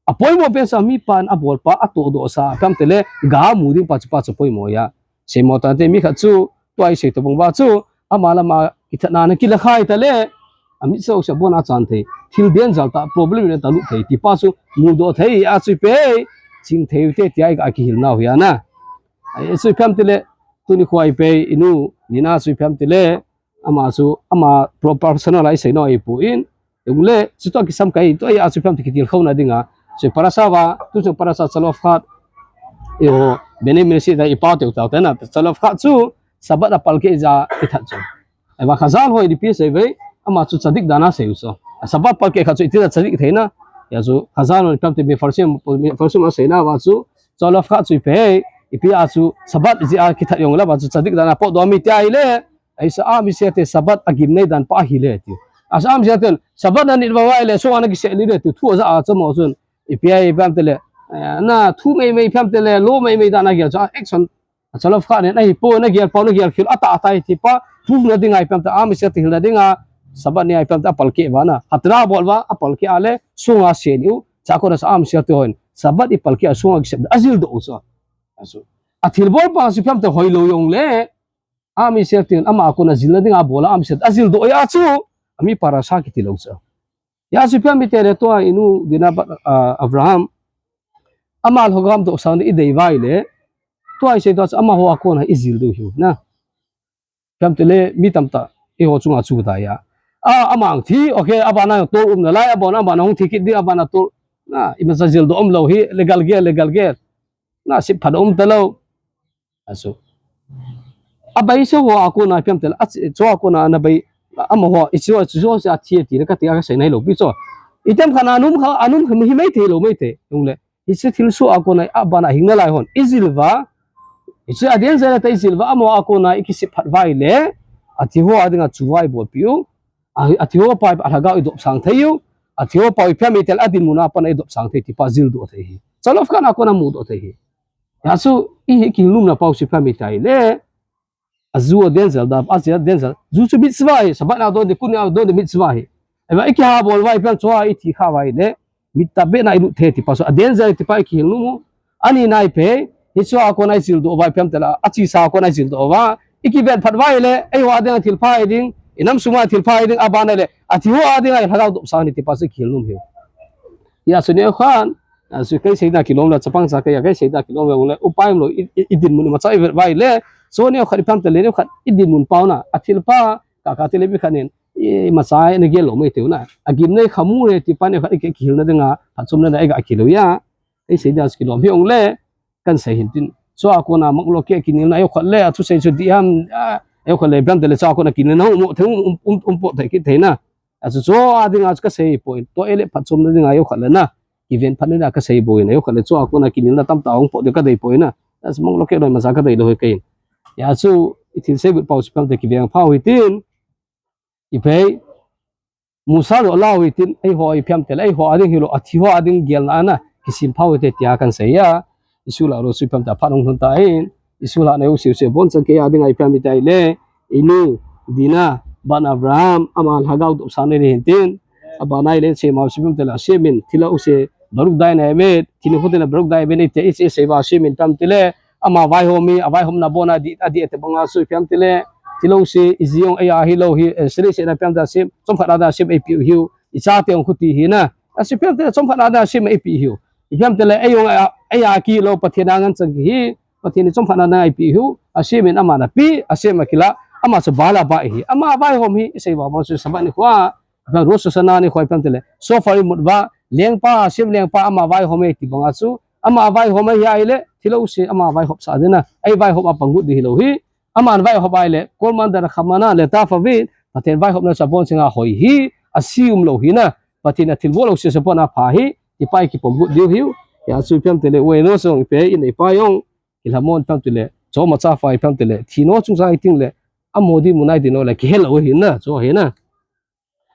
A poimo pen sa mi pan a bol pa a to do sa kam te le ga mu ding pa chu pa chu poimo ya. Sei mo ta te mi khat chu tu ai sei to bang ba chu ama lama kithat na na kila khai ta le. A mi so sa bon a chan thei. Thil den zal ta problem le ta lu thei ti pa chu mu do thei a chu pe. Ching thei te ti ai ka ki hil na hu ya na. Ai chu kam te le tu ni khoi pe inu ni na chu kam te le. Ama chu, ama pro-, personal a i sei no i pu in, ung le, chu to kisam kai, to i a chu pem ti kitil khona dinga, chu parasha va, tu chu parasha Tzelofhad, i ho, Bnei Menashe da i pa teu tau tena, Tzelofhad chu, Sabbath a palke ja i that chu. Ai va Khazal hoi di pi sei ve, ama chu tzadik dana sei u so. A Sabbath palke kha chu i ti da tzadik theina, ya chu Khazal hoi pem ti Mefarshim, Mefarshim a sei na va chu, Tzelofhad chu i pe, i pi a chu Sabbath ji a kithat jong la va chu tzadik dana po do mi ti ai le, Aisa a mi se te Sabbath a gim nei dan pa hi le ti. Asa a mi se te Sabbath na nit va vai le so ana ki se ni le ti thu za a chamo chun. I pi ai pam te le. Eh, na thu mei mei pam te le lo mei mei dan a gel cha action. A Tzelofhad ne na hi po na gel pau na gel khil ata ata ti pa. Thu na ding ai pam te a mi se te hil na ding a. Sabbath ni ai pam te a palke va na. Hatra bol va a palke a le so nga se ni u. Cha ko na sa a mi se te hon. Sabbath i palke a so nga ki se a zil do u so. Asu. A thil bol pa si pam te hoi lo jong le. Am Israel tin ama a kona zilna dinga bola Am Israel a zil doh a chu, ami parasha kiti lo chu. Ya chu pia mi te le tua inu Dina ba, ah, Abraham, ama lhogam doh sang i dei vai le, tua i sei tua chu amaho a kona i zil doh hiu na. Piam te le mi tamtah, eiho chunga chu ta ya. A, ama ang thi, okay, abana tol um na lai, abana, abana hung thi kit di, abana tol, na, i ma sa zil doh um lo hi, legal gel, legal gel. Na, sip phat um ta lo. Asu. A bai se ho a kona piam tel, a chi, chu a kona na bai, amaho, i chu, chu, chu, a thi ti na ka ti a ka sei nai lo pi chu. I tem khan anum kha, anum kha mi hi mai thei lo mai thei, ung le. I chu thil su a kona, a bana hing na lai hon. I zil va, i chu a den zela ta i zil va, amaho a kona i ki sip phat vai le, a thi ho a dinga chu vai bol piu, a, a thi ho pa a lhagao i dop sang thei u, a thi ho pa i piam i tel a dinmun a pana i dop sang thei ti pa zil doh thei hi. Chalof khan a kona mu doh thei hi. Ya chu, i hi kilum na pau si pha mi tai le. A zu a den zel da, a zel den zel. Zu chu mitzvah hi, Sabbath na don de, kun na don de mitzvah hi. Ema, ikiha bol uva ipi ham, chua ithi kha uva ile, mit tah beh na ilut thei ti pa chu, a danger ti pa ikihil nom u. Ani na ipi, hichua kona ijil doh uva ipi ham tile, achesa kona ijil doh uva. Ikivet phat uva ile, eiho a dinga thilpha hi ding, inam sunga thilpha hi ding, abana ile, athi ho a dinga lhagao dopsang ahi ti pa chu ikihil nom u ahi. Hijeh chun neokhat, a, chu kaseina kilom le, chapang cha kei a kaseina kilom le, upa umlou, i, i, idinmun imacha ivet uva ile, chu neokhat ipi ham tile, neokhat idinmun pao na, athilpha, ka, ka tile mi khat in, imacha inagel lou mai tiu na. Agimnei khamu e ti pa neokhat ikihilna dinga, phatchomna dinga iga kihil u ahi. Eiseina kilom hih jongle, kahin sei hintin. Chua kona manglo keh kinelna eiho khat le, athusei chu dih ham, a, eiho khat le, ipi ham tile chua kona kinelna um, um, um, um, um, um po thei kit thei na. Achu chua dinga chu kasei poi, tua ile phatchomna dinga eiho khat le na. Kiven phatna dinga kasei poi na, eiho khat le chua kona kinelna tamtah hung po ding kadei poi na. Achu manglo keh lou imacha kadei lou ahi kei. Hijeh chun, ithilsei but pao chu ipi ham tile kiveng pha u hitin. Ipi, musa lou lau hitin, eiho ipi ham tile, eiho a ding hilou, athi ho a ding gelna ana, kisim pha u hite tia kahin sei a. Isu lah lou chu ipi ham tile phat hung lhung tan, isu lah nau sese bon chang kei a dinga ipi ham itile, inu, Dina, ban Abraham, ama lhagao dopsang nei hintin, abana ile chema u chu ipi ham tile, Hashem in, thilou se, Baruch davenem et, thilou khu tile Baruch davenem et, iti isei uva Hashem in ipi ham tile, ama vaihom hi, avaihomna bona di, adih ati banga chu ipi ham tile, thilou se, iji jong eia hilou hi, eh, sri se na ipi ham tile Hashem, chomkhat a dinga Hashem eipeh u ahiu, ichate jong khu ti hi na. Achu ipi ham tile, chomkhat a dinga Hashem eipeh u ahiu. Ipi ham tile, ei jong, eh, eia kilou, Pathen a ngen chang kihi, Pathen in chomkhat a dinga eipeh u ahiu, Hashem in aman ape, Hashem akilah, ama chu bal a ba ahi. Ama vaihom hi, isei uva bang chu Shabbat nikho a, Rosh Hashanah nikho ipi ham tile, shofar imut uva, lengpa, Hashem lengpa, ama vaihom e ti banga chu, ama vaihom ahi a ile, thilou se, ama vaihop sah ding na, ei vaihop a pang got ding hilou hi, aman vaihop a ile, kol man dara khamana, le ta fa vin, Pathen vaihopna chu abon chenga hoi hi, asi umlou hi na, Pathen a thilbol lou se se pon a pha hi, ti pa ikipom got diu ahiu, hijeh chun ipi ham tile, u eno song ipi in ipa jong, kilhamon ipi ham tile, chom a cha fa ipi ham tile, thina chungchang iting le, amo di mu nai ding lou le, kihelou ahi na, chu ahi na.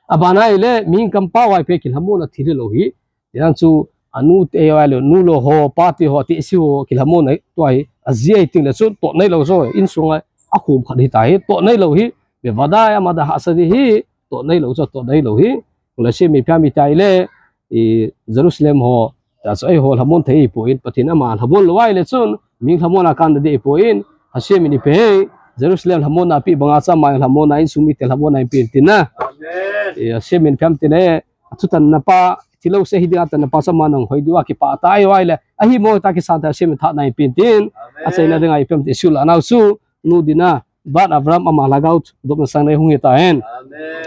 Abana ile, mihing kampao a ipi kilhamon a thil hilou hi. Hijeh chun, anu te uva le, nu lou ho, pa te ho, tehse ho, kilhamon a tua hi, aji a iting le, chu toh neilou chu, insunga, akhom khat hita hi, toh neilou hi, bevadai ama da hahsa ding hi, toh neilou chu, toh neilou hi. Hule Hashem in ipi ham itile, i Jerusalem ho, ta chu eiho lhamon thei ahipoi, Pathen ama lhamon lou a ile chun, mihing lhamon a kana ding ahipoi, Hashem in ipi hi, Jerusalem lhamon a apeh banga chu ama lhamon a insung mite lhamon a eipeh tin na. Amen. I Hashem in ipi ham tile, athutanna pa, thilou se hi dinga tanna pa chu ama nahoi diu a kipah tah a eiho a ile, ahimo tah a kisan tah a Hashem in thahatna eipeh tin. Amen. Achaina dinga ipi ham tile isu lah nau chu, nu Dina, bat Abraham ama lhagao dopna sang nei hung hita hen. Amen.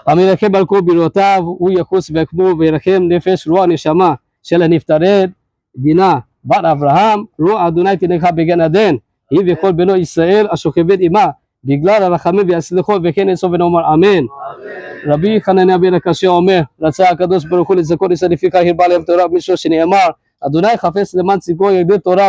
המנחם על כל ברכותיו, הוא יחוס ויחמול וירחם נפש רוח נשמה של הנפטרת, דינה, בת אברהם, רוח אדוני תנחה בגן עדן, היא וכל בנות ישראל השוכבת עמה, בגלל הרחמים והסליחות, וכן נאסוף ונאמר אמן. אמן. רבי חנניה בן הקשיא אומר, רצה הקדוש ברוך הוא לזכות ישראל לפי כך הרבה להם תורה ומצוות שנאמר, אדוני חפץ למען צדקו יגדיל תורה